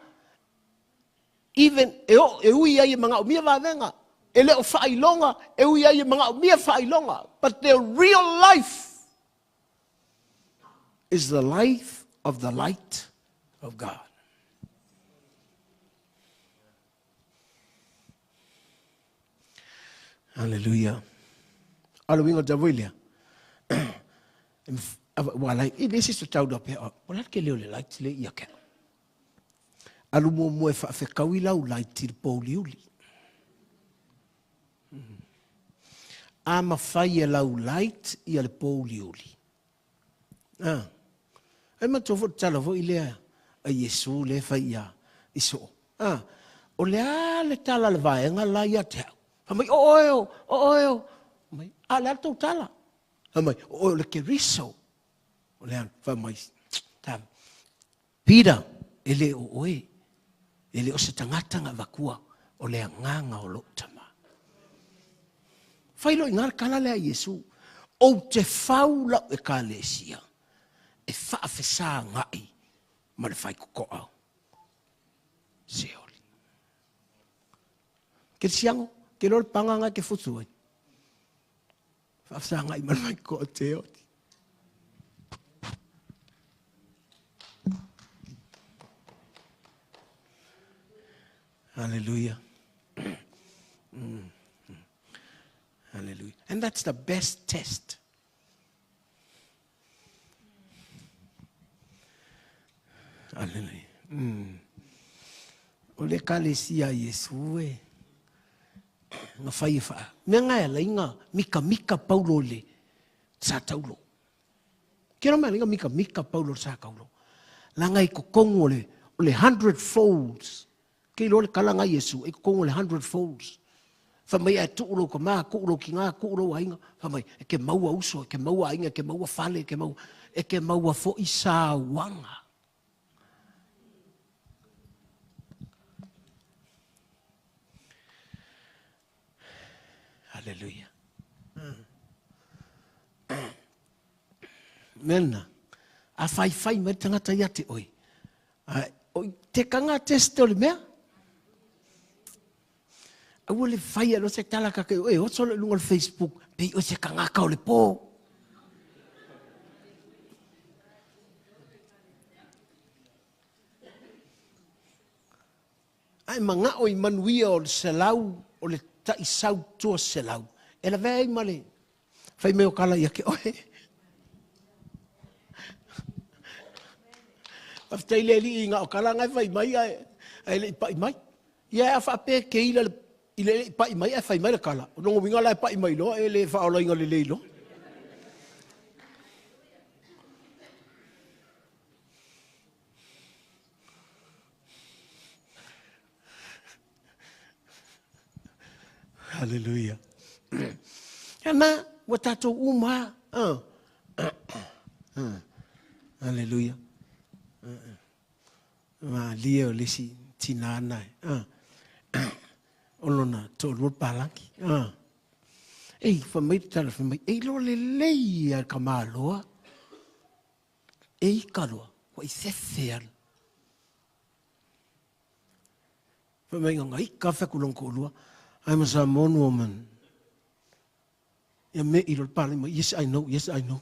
Speaker 1: even e, o, e ui ai e manaomia vavega, E le o faailoga, e ui ai e manaomia faailoga, but their real life is the life of the light of God. Hallelujah. A le uiga o le tau foi lea, ua alai, e le se tau da pea, o le ke leo le light le ia ke. Alu muamua e faafekaui lau light i le pouliuli. A mafai e lau light ia le pouliuli. Ah. Ai manatua foi le tala foi lea a Iesu lea e fai ia i soo. Ah. O le a le tala a le vaega la ia te au? Fai mai, o oe o, o oe o. Mai, a le a le tou tala? Fai mai, o oe o le Keriso. O le a, fai mai, ta, Peter, e le o oe, e le o se tagata na avatua, o le agaga o lou Tama. Fai loa i ina le tala lea a Iesu, Ou te fau lau Ekalesia e faafesagai ma le faitotoa o Seoli. Kerisiano, ke loa le paga na e ke futu ai. Faafesagai ma le faitotoa o Seoli. Hallelujah. Hallelujah. And that's the best test. Hallelujah. O le ekalesia a Iesu e na fai e whaa. Mea ngai ala inga mika mika paulo le sa taulo. Ke rā mea inga mika mika paulo le sa taulo. La ngai kokongu o le, o le hundred folds. Ke iloa le kala nga Iesu, e kokongu o le hundred folds. Fai mai ae tuu lou tama, tuu lou tina, tuu lou aiga. Fai mai, e ke maua uso, e ke maua aiga, e ke maua fale, e ke maua, e ke maua fo'i sauaga. Hallelujah. Mea lena, a whaiwhai mai le tangata ia te oe, a, o i te kanga test o le mea. Aua le fai a se tala ka ke oe, oso le lunga o le Facebook, pei o se kangaka o le pō. Ae manao i manuia o le selau, o le taisau tua selau, e lavea ai ma le fai mai o kala ia ke oe. Faafetai le Alii na o kala na e fai mai ae, ae le i pai mai. Ia a faapea ke ila le i le i pai mai ae fai mai le kala. O lona uiga la e pai mai loa e le faaolaina lelei loa. Hallelujah. Ana, ua tatou uma lava. Hallelujah. Malie o le isi tinā na e. O lona toalua le palagi. Ei, fai mai le tala, fai mai, ei loa lelei a ka maloa. Ei ka loa, ua i fefe ala. Fai mai nga ika fe ku long ko lua. I'm a Samoan woman. Ia me i lo pala mai, yes I know, yes I know.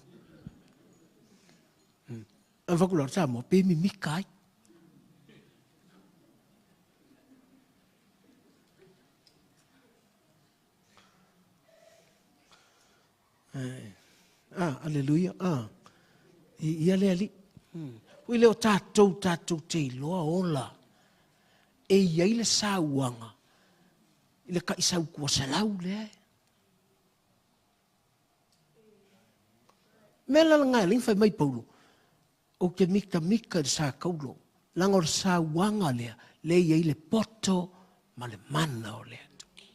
Speaker 1: Ang fakula Samoa pe mi mikai. Ah, aleluia. Ah. I, ia le ali. Ui le o tātou, tātou te iloa ola. E iai le sauaga i le kaisau kuaselau lea e. Mea la langa e alai fai mai Paulo, ou te mitamita i le sakaulo, leaga o le sauaga lea, lea e i ai le poto ma le mana o le Atua.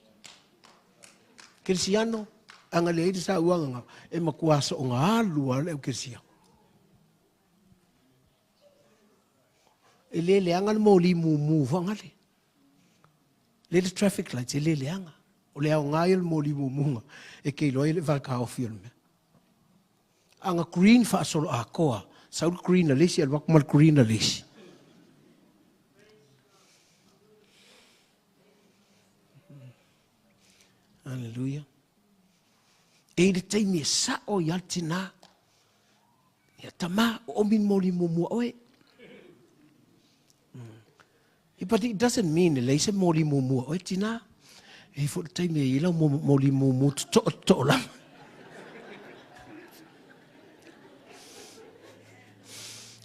Speaker 1: Kerisiano, a na leai le sauaga na, e matua soonga alu lava le au kerisiano. E le leaga le moli mumu faagale. Le le traffic lights, e le leaga. O le aoga ia o le moli mumu e ke iloa ai le vaekaofi o le mea. A na green faasolo atoa, sau le green a le isi, alu atu ma le green a le isi. Aleluia. E i le taimi e sa'o ai le tinā, ia tamā, o omi le moli muamua oe. But it doesn't mean e leai se moli muamua oe tinā. E i ai foi le taimi e i ai lau moli muamua toto'o toto'o lava.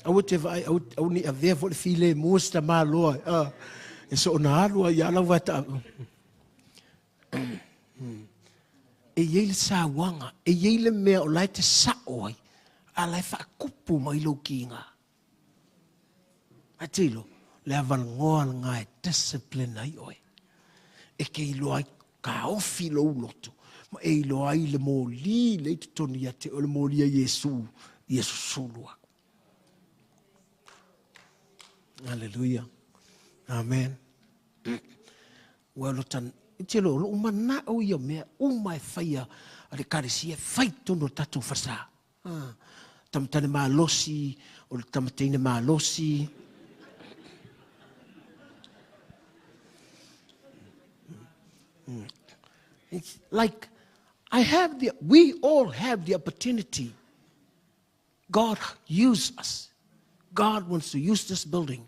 Speaker 1: Aua te vaai, aua ne i avea foi le filemu o se tamaloa e soona alu ai lava lau vae. E i ai le sauaga, e i ai le mea o la e te sa'o ai, a la e faakupu mai lou kiga. Ae te iloa, le avanoa lena e discipline ai oe. E te iloa ai taofi lou loto, ma e iloa ai le moli lea i totonu ia te oe, le moli a Iesu ia susulu aku. Aleluia. Amen. Ua lo tan, te lo, lou manao ia mea uma e faia a le Ekalesia, e fai totonu o le tatou falesa. Tamatane malosi, o le tamateine malosi. It's like, I have the, we all have the opportunity. God use us. God wants to use this building.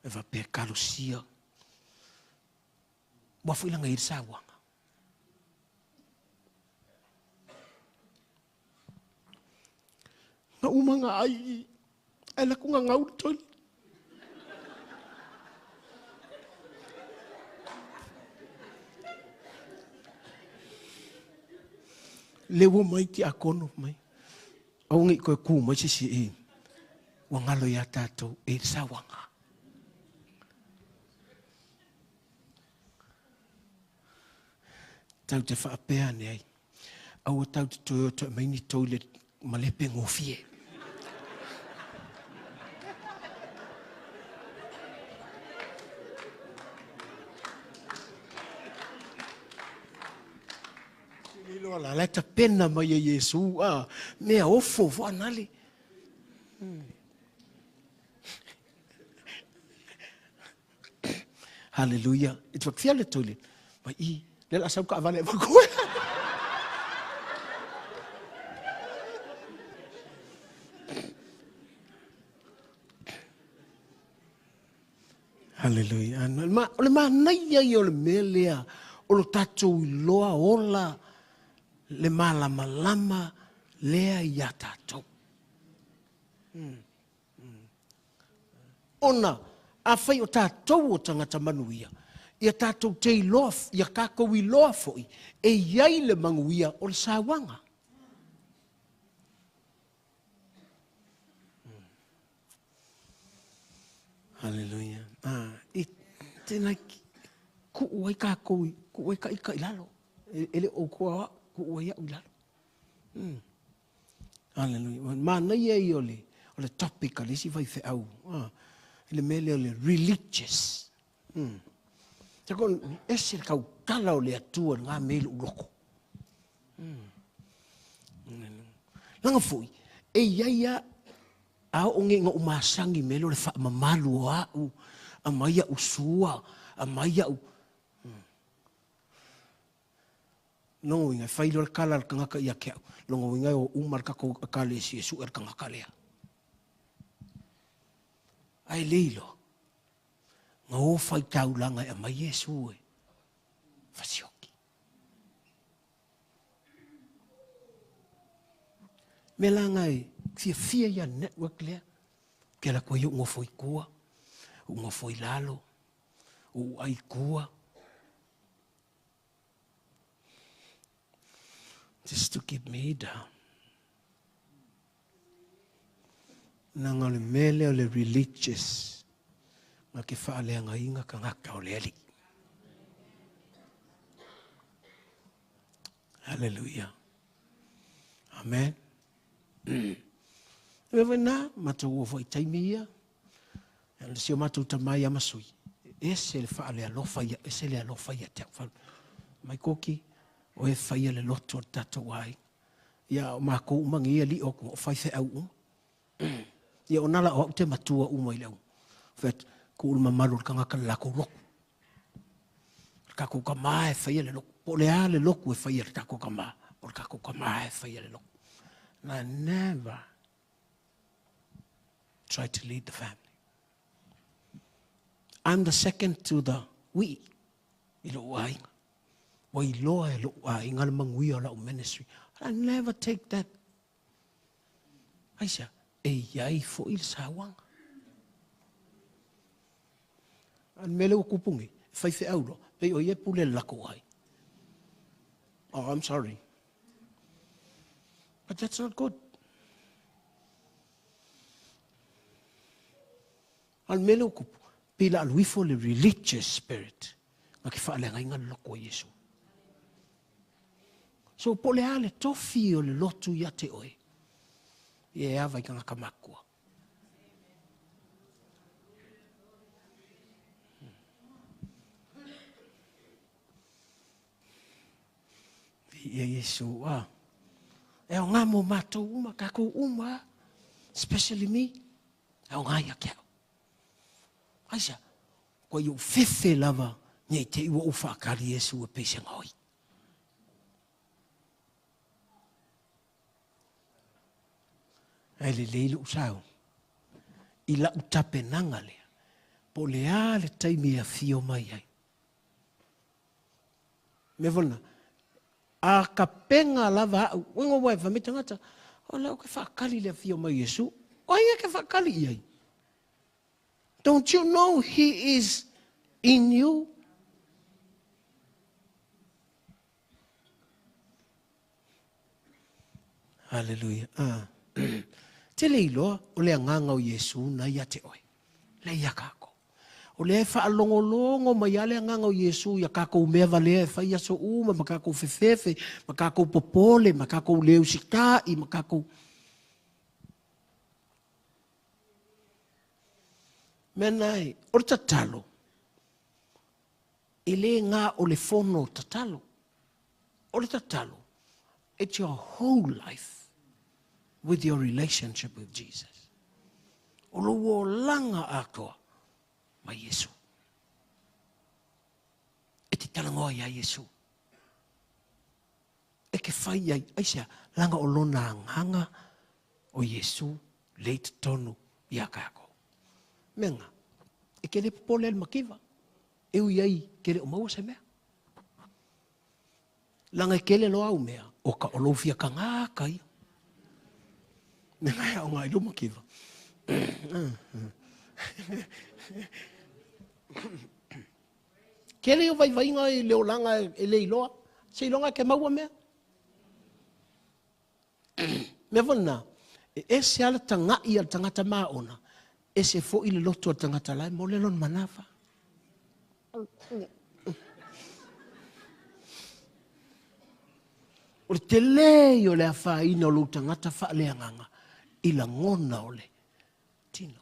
Speaker 1: E faapea kalosia. Ua foi langa i le sauaga. Na uma nga ai i ae laku nga ngau le toilet. Le ua mai tiakono mai. Aua ne i toe ku mai se isi i ua galo iā tatou e le sauaga. Tau te faapea ane ai, aua tau te toe o toe mai ni toilet malepe gofie. Iloa la, la e tapena mai e Iesu, a, mea ofo foanale. Hallelujah. E te whakawhia le toilet. Mai i, le la sau kaavale e whakoe. Hallelujah. Ma, o le manaia ia o le mea lea, o lo tatou iloa ola le malamalama lea iā tatou. Ona, afai o tatou o tagata manuia, ia tatou te iloa, ia tatou iloa foi, e i ai le manuia o le sauaga. Haleluia. Ah, e tēnā kuu ai kākou, kuu ai ka ika i lalo. E le o koa au, kuu ai au i lalo. Haleluia. Manaia ia o le, o le topic a le isi faifeau, ah, i le mea lea o le religious. Tako, ese le tautala o le Atua i lena mea i lou loto. Leaga foi, e i ai lava, a oo nei ina ou masani i le mea lea o le faamamalu o au, aumai au sua, aumai au. Lona uiga, e fai loa le tala a le tagata ia te au, lona uiga e o uma le tatou Ekalesia e sue le tagata lea. Ae le iloa, na o faitaulaga e aumai Iesu e fasioki. Mea la na e fiafia ia network lea, ke ala atu ai ou nofo i tua, ou nofo i lalo, ou ai i tua. Just to keep me down. Leaga o le mea lea o le religious na te faaleagaina tagata o le Alii. Hallelujah. Amen. E foi na, matou o foi taimi ia. Le si o matou tama ia Masui. Ese le faalealofa ia, ese le alofa ia te au. Mai koki, o e faia le loto o le tatou aiga. Ia o makou uma nei alii o atu o faifeau uma. Ia o nala o au te matua uma i le au. Fai atu, tuu le mamalu o le tagata i le latou lotu. Le tatou tama e faia le lotu. Po o le a le lotu e faia e le tatou tama, o le tatou tama e faia le lotu. And I never try to lead the family. I'm the second to the we i lou aiga. Ua iloa e lou aiga le manuia o lau ministry. I never take that. Aisea? E i ai foi le sauaga. A o le mea lea ua tupu nei, e faifeau loa, pei o ia e pule i le latou aiga. Oh, I'm sorry. But that's not good. A o le mea lea ua tupu, pei la alu ifo le religious spirit na te faaleagaina le loto o Iesu. So po o le a le tofi o le lotu ia te oe, ia e ava i tagata matutua. Ia Iesu, a. E aoga mo matou uma, tatou uma, especially me. E aoga ia te au. Aisea? Kua i ou fefe lava nei te i ua ou faatali Iesu e pei se gaoi. Ae lelei lou sao i lau tapenaga lea, po o le a le taimi e afio mai ai. Mea foi lena, a tapena lava au, uiga ua e fai mai tagata, o lea ou te faatali i le afio mai o Iesu. O ai e te faatali i ai? Don't you know he is in you? Hallelujah. Ah. Te le iloa o le agaga o Iesu na ia te oe. Le ia kākou. O lea e faalogologo mai a le agaga o Iesu ia kākou mea valea e fai aso uma ma kākou fefefe, ma kākou popole, ma kākou le usita'i, ma kākou Mea na e, o le tatalo, e le gā o le fono tatalo. O le tatalo, it's your whole life with your relationship with Jesus. O lou olaga atoa ma Iesu. E te talanoa iā Iesu. E ke fai ai, aisea, laga o lona agaga o Iesu lea i totonu iā kākou. Mea nga, e ke le popole ai le mativa, e ui ai ke le o maua se mea. Laga e kele loa au mea, o ka o lou fia tagata ia. Mea nga e aoga ai lou mativa. Kele o vaivaiga i le olaga e le iloa, seiloga e ke maua mea. Mea foi lena, e ese lava le taga'i a le tagata maona, ese foi le loto a le tagata la e mole lona manava. O le tele ia o le afaina o lou tagata faaleagaga i lagona o le tino.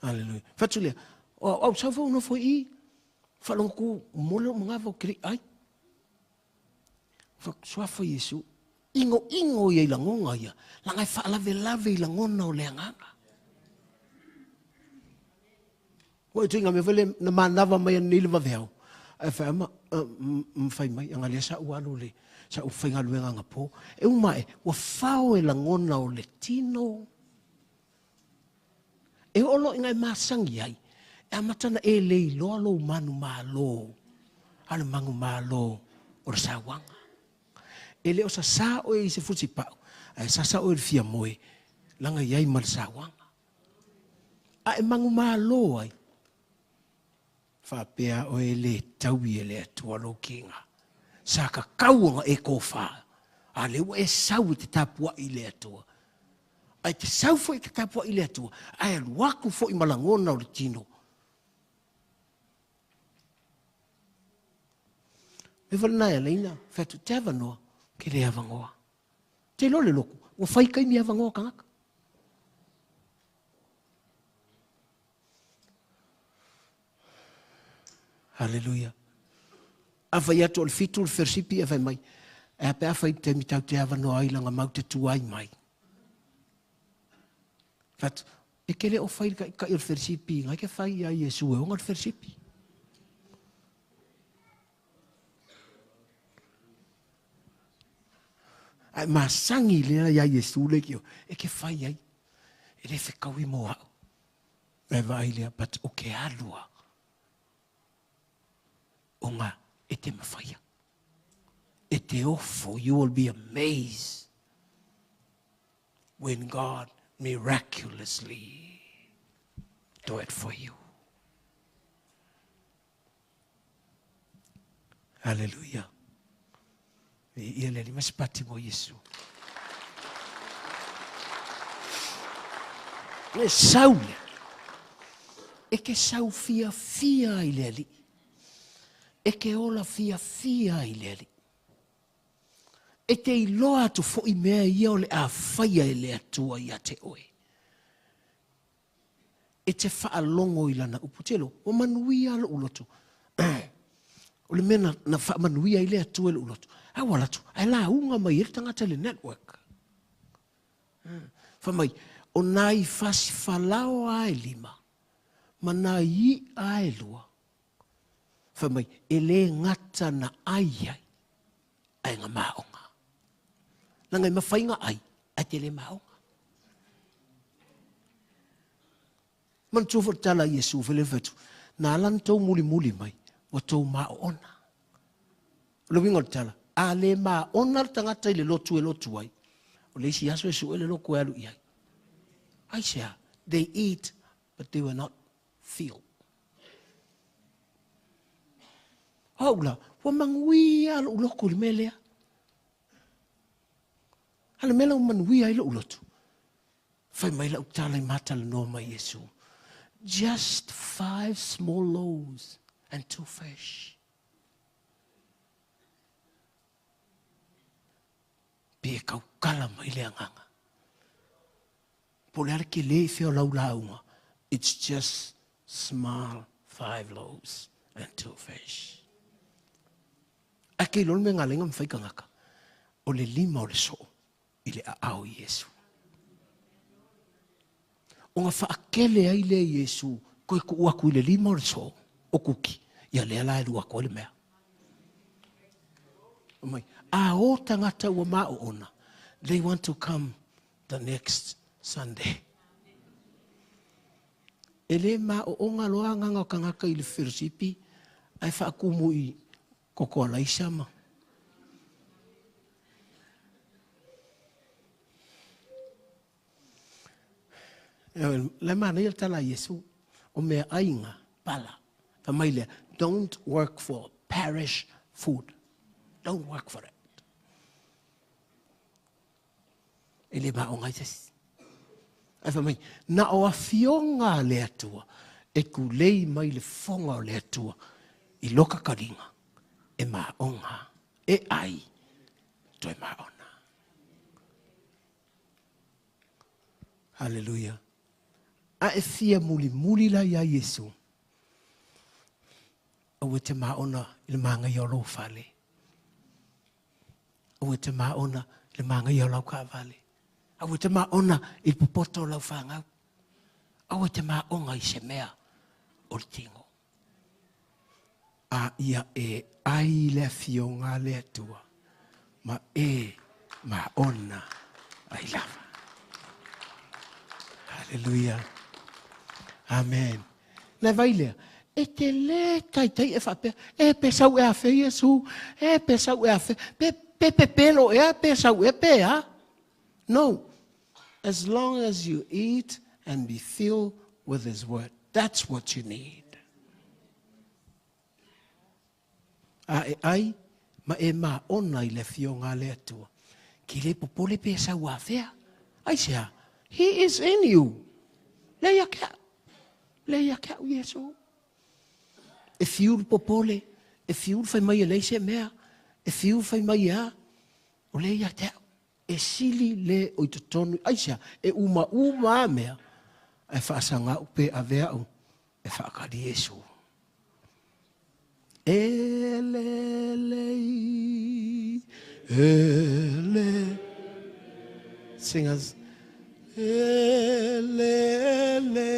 Speaker 1: Hallelujah. Fatu lea, o au sau foi nofo i i, faalogo ku mole o manava o kiri ai. Suafa Iesu, ingo ingo ia i lagonga ia, langa e faalavelave i lagona o le agaga. Ua ituaiga mea foi lea na manava mai ananei le vaveao, ae fai ama, ma fai mai, aga lea sa ou alu i le, sa ou faigaluega anapo. E uma ae, ua fao e lagona o le tino. E oo loa ina e masani ai, e amata ona e le iloa lou manumalo, a o le manumalo o le sauaga. E le o sasā oe i se fusipau, ae sasa oe i le fia moe, leaga e i ai ma le sauaga. A e manumalo ai, faapea oe e le taui e le Atua lou kiga. Sa tatau ona e tofa, a lea ua e sau e te tapuai i le Atua. A e te sau foi e te tapuai i le Atua, ae alu atu foi ma lagona o le tino. Mea foi lena e ala ai ona fai atu, te avanoa, ke le avanoa. Te iloa le lotu, ua fai taimi avanoa tagata. Haleluia. A fai atu o le fitu le feresipi e fai mai, e a pe a fai taimi tau te avanoa ai langa mau te tuai mai. Fai atu, E ke le o fai le taʻitaʻi o le felesipi ina e ke fai iā Iesu e ona le felesipi. Ae masani lea iā Iesu le kio, e ke fai ai. E le fekaui mo a'u. Ae vaai lea, but o ke alu a. Ona e te mafaia. E te ofo, you will be amazed when God miraculously do it for you. Hallelujah. Ia le Alii ma se pati mo Iesu. Le sau lea. E ke sau fiafia ai le Alii. E ke ola fiafia ai le Alii. E te iloa atu foi mea ia o le a faia e le Atua ia te oe. E te faalogo i lana upu. Telo, ua manuia loʻu loto. O le mea na, na faamanuia ai le Atua i loʻu loto. A ua alu atu, ae lauga mai ai le tagata i le network. Fai mai, o nai fasi falaoa e lima, ma nai iʻa e lua. Fai mai, e le gata na ai ai, ae na maoga. Leaga e mafai na ai, ae te le maoga. Manatua foi le tala a Iesu fai le fai atu, na ala ona tou mulimuli mai, ua tou maoona. O le uiga o le tala, a le maona le tagata i le lotu e lotu ai, o le isi aso e sue le lotu e alu i ai. Aisea? They eat, but they were not filled. O au la, ua manuia lou lotu i le mea lea. A le mea la ua manuia ai lou lotu, fai mai lau tala i matalanoa mai Iesu. Just five small loaves and two fish. Pe kaukala mai le agaga. Po o le a le tele i fea o lau lauga, it's just small five loaves and two fish. Ae ke iloa le mea na ala ai ona mafai tagata, o le lima o le soo i le aao o Iesu. Ona faakele ai lea Iesu toe tuu atu i le lima o le soo o kuki, ia lea la e lua atu ai le mea. Mai, a o tagata ua maoona, they want to come the next Sunday. E le maooga loa agaga o tagata i le fellowship ae faatumu i koko alaisa ma Le manaia le tala a Iesu, o mea aiga, pala. Fai mai lea, don't work for parish food. Don't work for it. E le maoga ai se isi. Ae fai mai, na o afioga a le Atua e tulei mai le fofoga o le Atua i loka kaliga e maoga, e ai, toe maona. Haleluia. A e fia mulimuli la iā Iesu, aua e te maona i le māgaia o lou fale. Aua e te maona i le māgaia o lau kaavale. Aua e te maona i le popoto o lau fanau. Aua e te maoga i se mea o le tino. A ia e ai le afioga a le Atua ma e maona ai lava. Haleluia. Amen. Le vai lea, e te le taitai e faapea, e pe sau e afe Iesu, e pe sau e afe, pe pe pepelo ea, pe sau ea, pe a. No. As long as you eat and be filled with his word, that's what you need. A e ai ma e maona i le afioga a le Atua. Ke le popole pe sau afea. Aisea? He is in you. Le ia ke au. Le ia ke au Iesu. E fiu le popole, e fiu le fai mai e leai se mea, e fiu le fai mai e a. O le ia te au. E sili le o i totonu, aisea? E umauma a mea, ae faasaga'u pe ave a'u e faakali Iesu. E lelei, e le. Singers. E le le.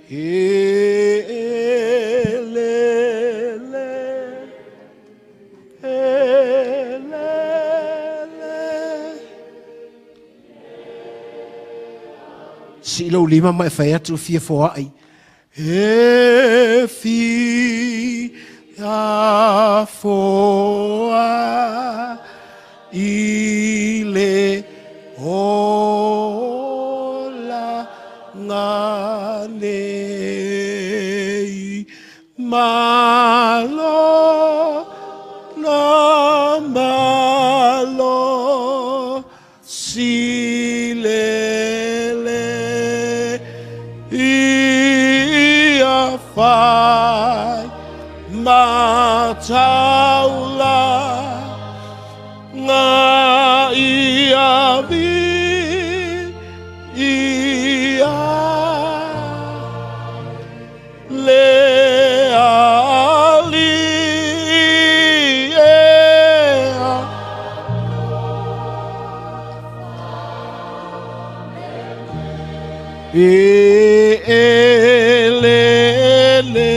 Speaker 1: E le le. E le le. Sii lou lima ma e fai atu fia foai. E fia foai i le ola nei malo no malo si lele ia fai mataula nga ia vi ia le ali ea. E e le le.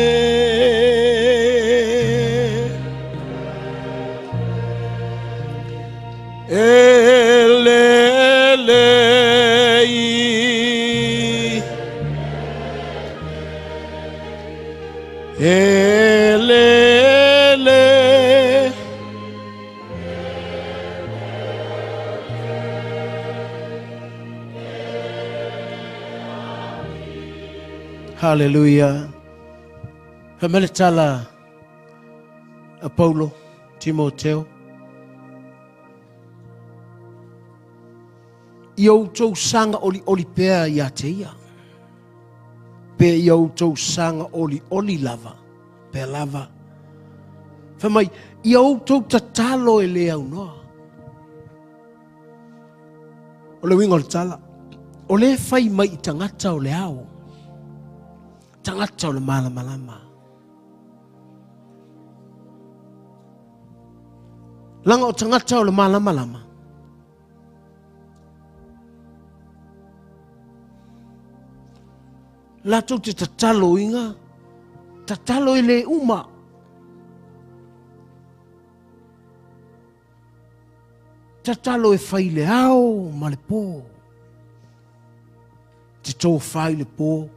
Speaker 1: E le le i. E le le. Hallelujah. Fai mai le tala a Paulo, Timoteo. Ia outou saga olioli pea ia te ia. Pe ia outou saga olioli lava, pea lava. Fai mai, ia outou tatalo e le aunoa. O le uiga o le tala, o lea e fai mai i tagata o le ao, tagata o le malamalama. Laga o tagata o le malamalama, latou te tatalo iga, tatalo e le uma. Tatalo e fai le ao ma le po. Te tōfā i le po.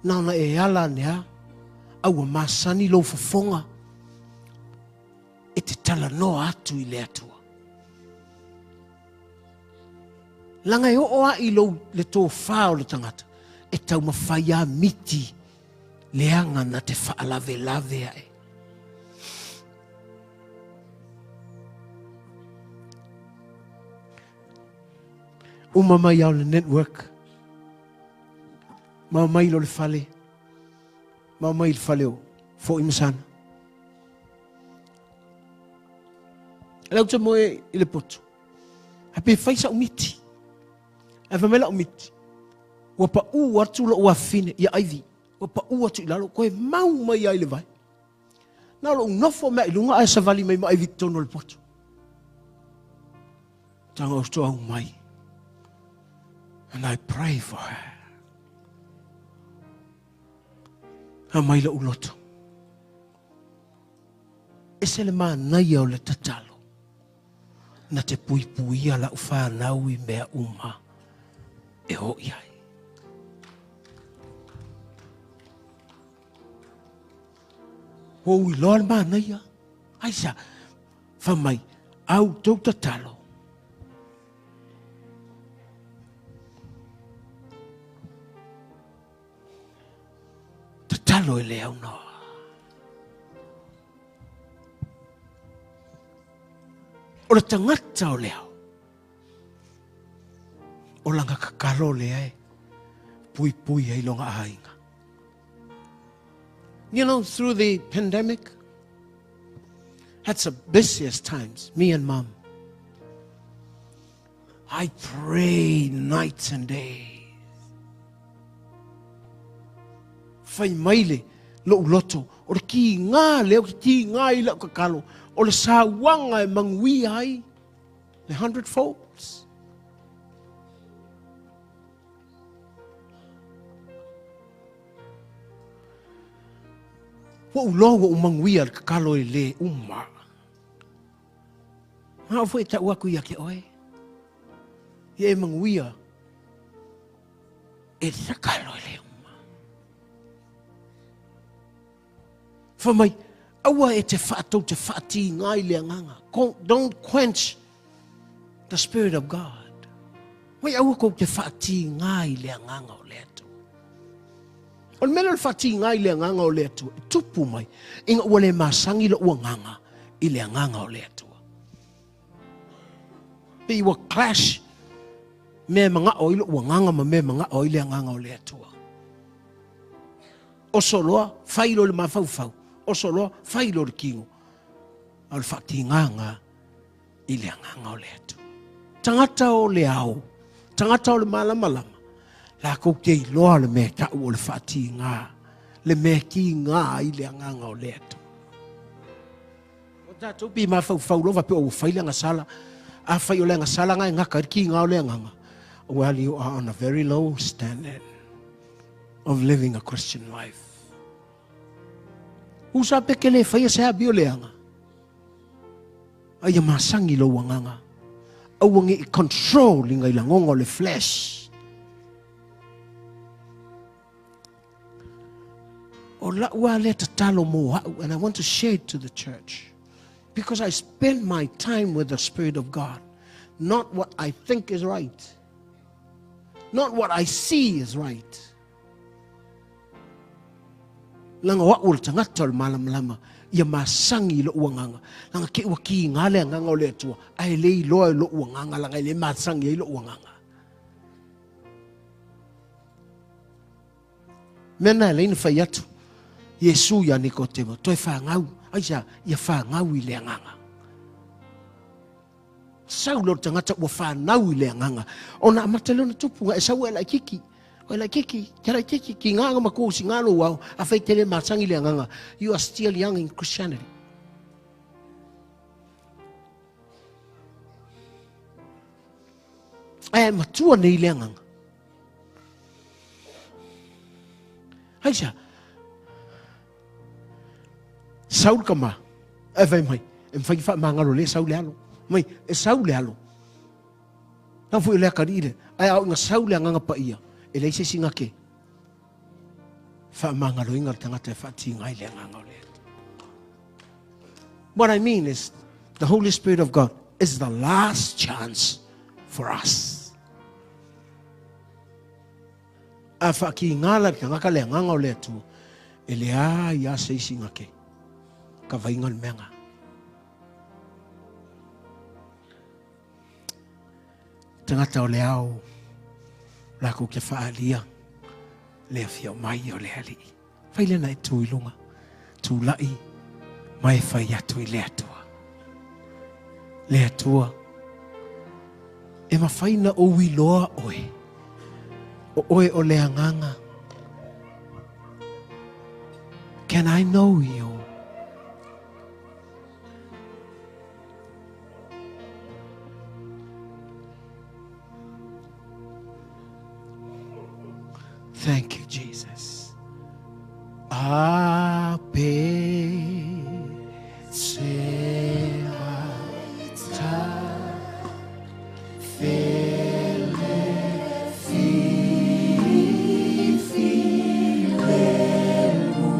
Speaker 1: Na ona e ala ane a, a ua masani lou fofoga e te talanoa atu i le Atua. Laga e oo a i lou le tōfā o le tagata, e taumawhai a miti leaga na te faalavelave ae. Uma mai ao le network. Ma mai lo le fale. Ma mai le fale o foi masana. Lau te moe i le poto. A pe fai sa umiti. Ae fai mai la'u miti, Ua paʻū atu lo'u afafine ia Ivy, ua paʻū atu i lalo, koe mau mai ai le vai. Na o lo'u nofo mea i luga ae savali mai ma Ivy totonu o le poto. Taga o toau mai. And I pray for her. A mai lo'u loto. Ese le manaia o le tatalo. Na te puipuia la'u fanau i mea uma e o i ai. Ua ui loa le manaia. Aisea? Fai mai, au tou tatalo. Tatalo e le aunoa. O le tagata o le ao, o lana tatalo lea e puipui ai lona aiga. You know, through the pandemic, that's the busiest times, me and mom. I pray nights and days. Fai mai le lou loto, o le kīgā lea ou te kīgā i lau tatalo, O le sauaga e manuia ai le 100 folds. Ua ou loa ua ou manuia le tatalo e lē uma. Ma au foi e tau atu ia te oe, ia e manuia e le tatalo e lē uma. Fai mai, aua e te faatou te faatiga i le agaga. Don't quench the Spirit of God. Mai aua kou te faatiga i le agaga o le Atua. O le mea lea o le faatiga i le agaga o le Atua, e tupu mai ina ua le masani lou agaga i le agaga o le Atua. Pe ua clash mea e manao ai lou agaga ma mea e manao ai le agaga o le Atua. Oso loa, fai loa le mafaufau. Oso loa, fai loa le tino. A o le faatigaga i le agaga o le Atua. Tagata o le ao, tagata o le malamalama, lakou te iloa le mea tau o le faatiga, le mea tiga i le agaga o le Atua. O tatou pi mafaufau loa faapea ua fai le agasala. Afai o le agasala na e gata ai le tiga o le agaga, well, you are on a very low standard of living a Christian life. Usa pe ke le faia se amio leaga. A ia masani lou agaga. Aua ne i control ina i lagoga o le flesh. O lau a lea tatalo mo au, and I want to share it to the church. Because I spend my time with the Spirit of God. Not what I think is right. Not what I see is right. Leaga o au o le tagata o le malamalama, ia masagi i lou agaga. Leaga te i ua kiga le agaga o le Atua, ae le iloa e lou agaga, leaga e le masagi ai lou agaga. Mea na e alai ona fai atu Iesu ia Nikotemo, toe fanau, aisea, ia fanau i le agaga. Sau lea o le tagata ua fanau i le agaga, ona amata lea ona tupu, e sau e laititi, o laititi, te laititi, ki ngā nga matua si ngā lou ao, a fai tele masangi le agaga, you are still young in Christianity. Ae matua nei le agaga. Aisea? Sau le tama, ae fai mai, e mafai ona faamagalo lea sau le alo. Mai, e sau le alo. Na foi o le atalii le, ae a oo ina sau le agaga paia, e leai se isi na te faamagaloina le tagata e faatiga ai le agaga o le Atua. What I mean is, the Holy Spirit of God is the last chance for us. A faakīgā la le tagata le agaga o le Atua, e leai lava se isi na te kavaina le mea lena. Tagata o le ao, lakou te faaalia le afio mai o le Alii. Fai lena e tu i luga, tulai ma e fai atu i le Atua. Le Atua, e mafai na ou iloa oe, o oe o le agaga. Can I know you? Thank you, Jesus. A pe se ta fele fi fi le lu.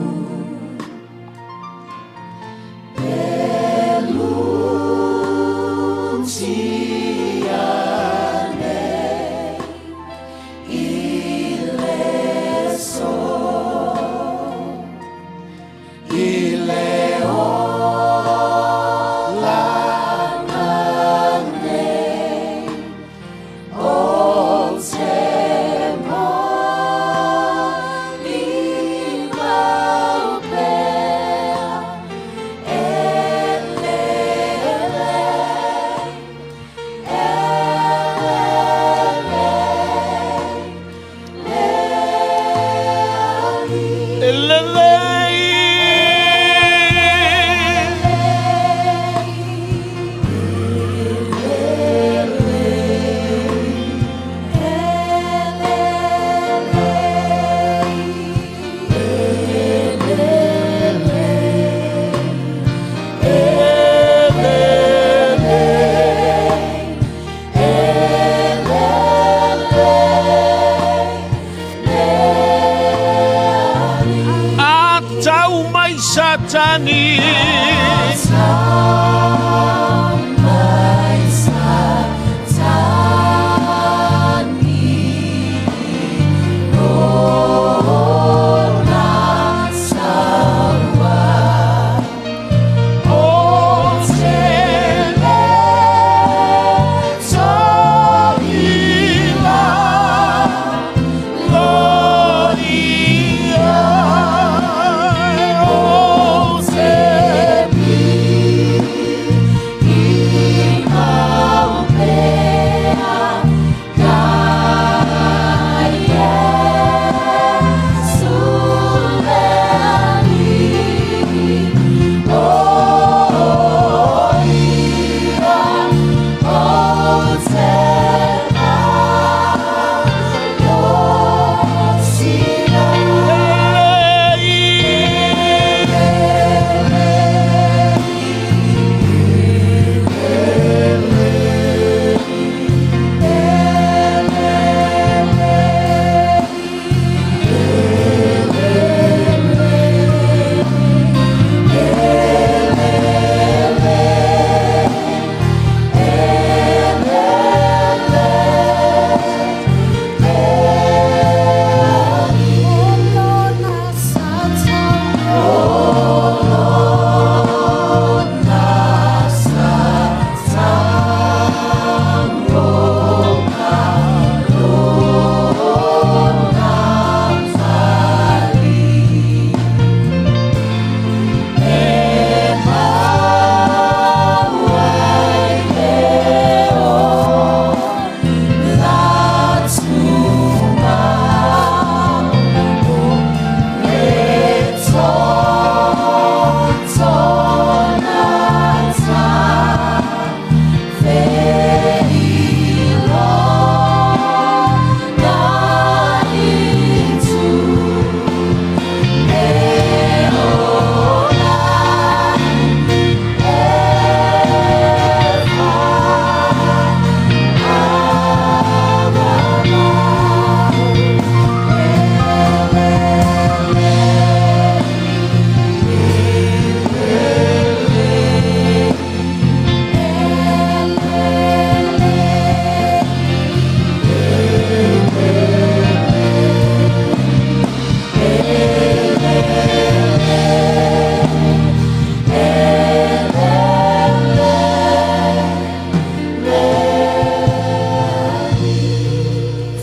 Speaker 1: Satani.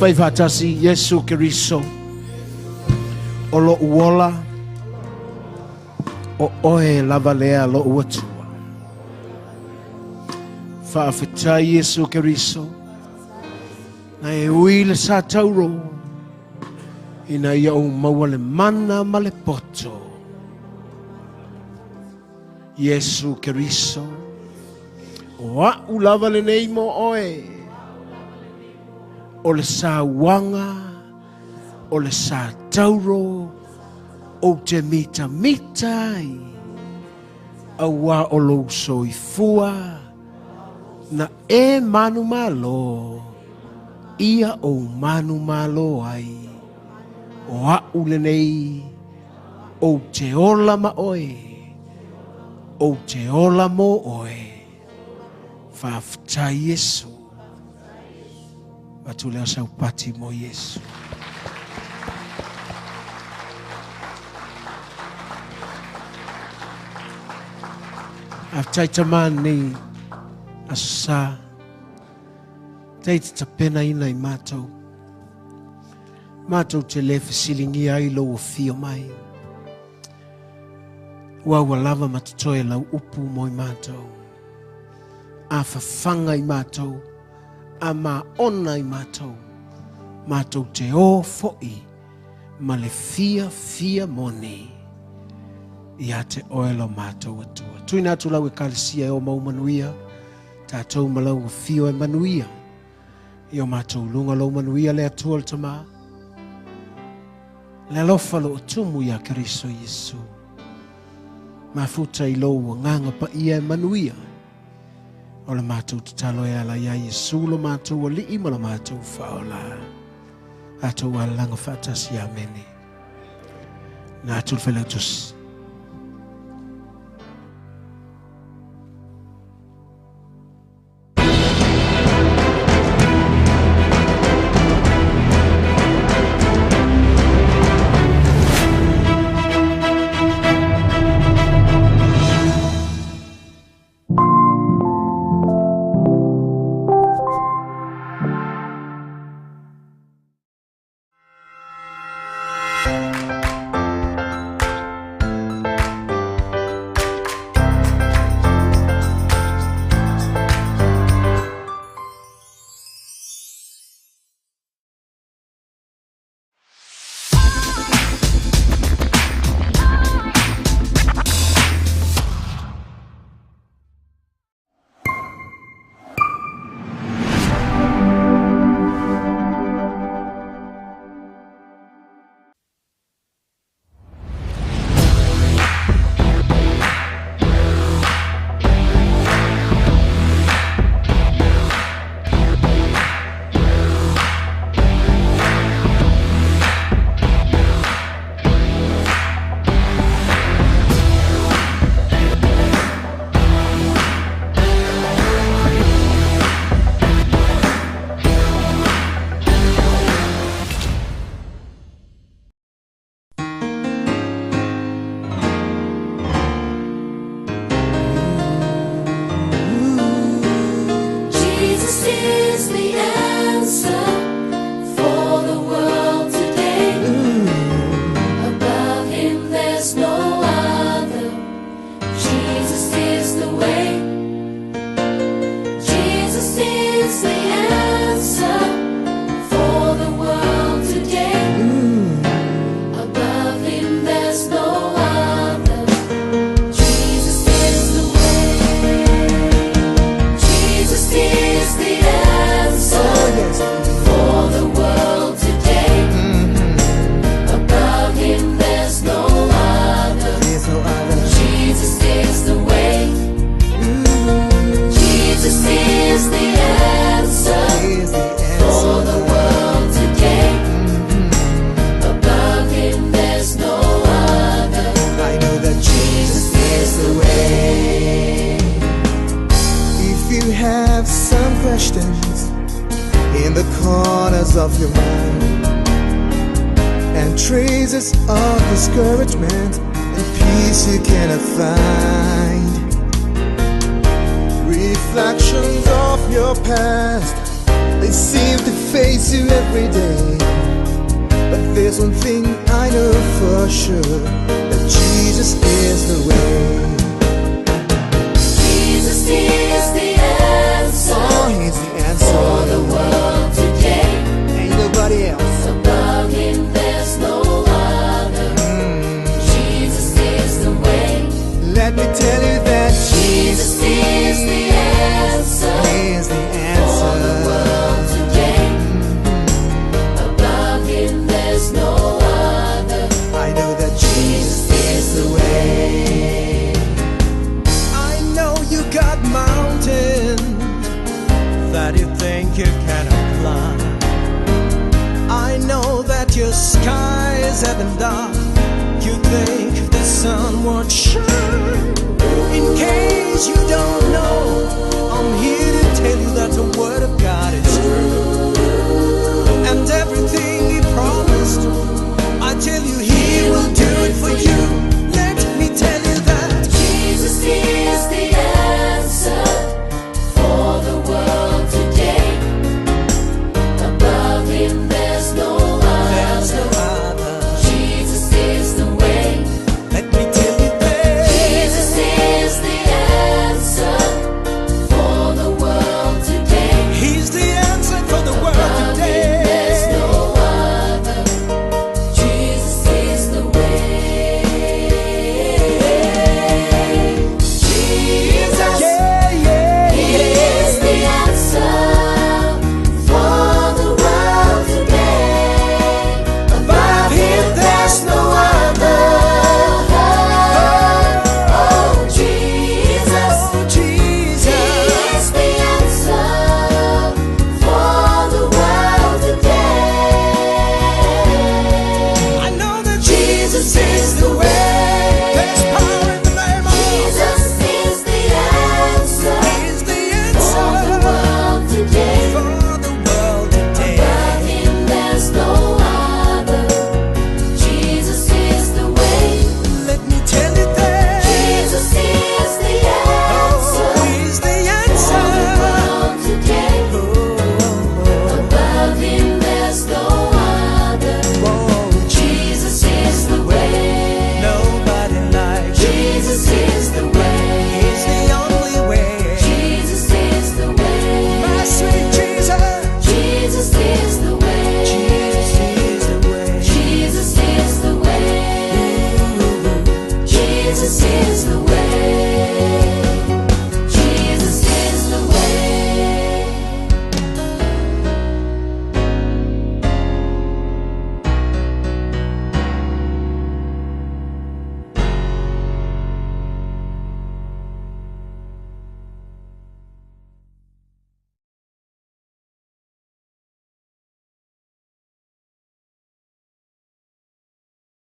Speaker 1: Fai faatasi Iesu Keriso o loʻu ola o oe lava lea loʻu Atua. Faafetai Iesu Keriso na e ui le sa tauro ina ia ou maua le mana ma le poto. Iesu Keriso o a'u lava lenei mo oe o le sauaga o le sa tauro ou te mitamita ai auā o lou soifua na e manumalo ia ou manumalo ai o a'u lenei ou te ola ma oe ou te ola mo oe. Faafetai Iesu. Atu lea saupati mo Iesu. Afetai tamani aso sa. Tai te tapena ina i mātou. Mātou te le fesiligia ai lou afio mai. Ua ua lava ma totoe lau upu mo i mātou. A fafaga i mātou. A maona i mātou. Mātou te o fo'i ma le fia fia moni. Ia te oe lo mātou Atua. Tuina atu lau ekalesia e o mau manuia. Tātou ma lau afio e manuia. I o mātou lunga lou manuia le Atua le Tamā. Le alofa lo o tumu ia Keriso Iesu. Mafuta i lou agaga paia e manuia. O le matou tatalo e ala ia Iesu lo matou alii ma lo matou faaola. Atou alalaga faatasi. Amene. Na atu le failautusi.
Speaker 2: the corners of your mind and traces of discouragement and peace you cannot find. Reflections of your past, they seem to face you every day. But there's one thing I know for sure that Jesus is the way.
Speaker 3: Jesus is the answer.
Speaker 2: Oh, he's the answer
Speaker 3: for the world today.
Speaker 2: Ain't nobody else.
Speaker 3: Above him, there's no other. Jesus is the way.
Speaker 2: Let me tell you that
Speaker 3: Jesus is the answer.
Speaker 2: He is the answer
Speaker 3: for the world today. Above him, there's no other.
Speaker 2: I know that Jesus is the way.
Speaker 4: I know you got mountains that you think you cannot climb. I know that your skies have been dark. You think the sun won't shine. In case you don't know.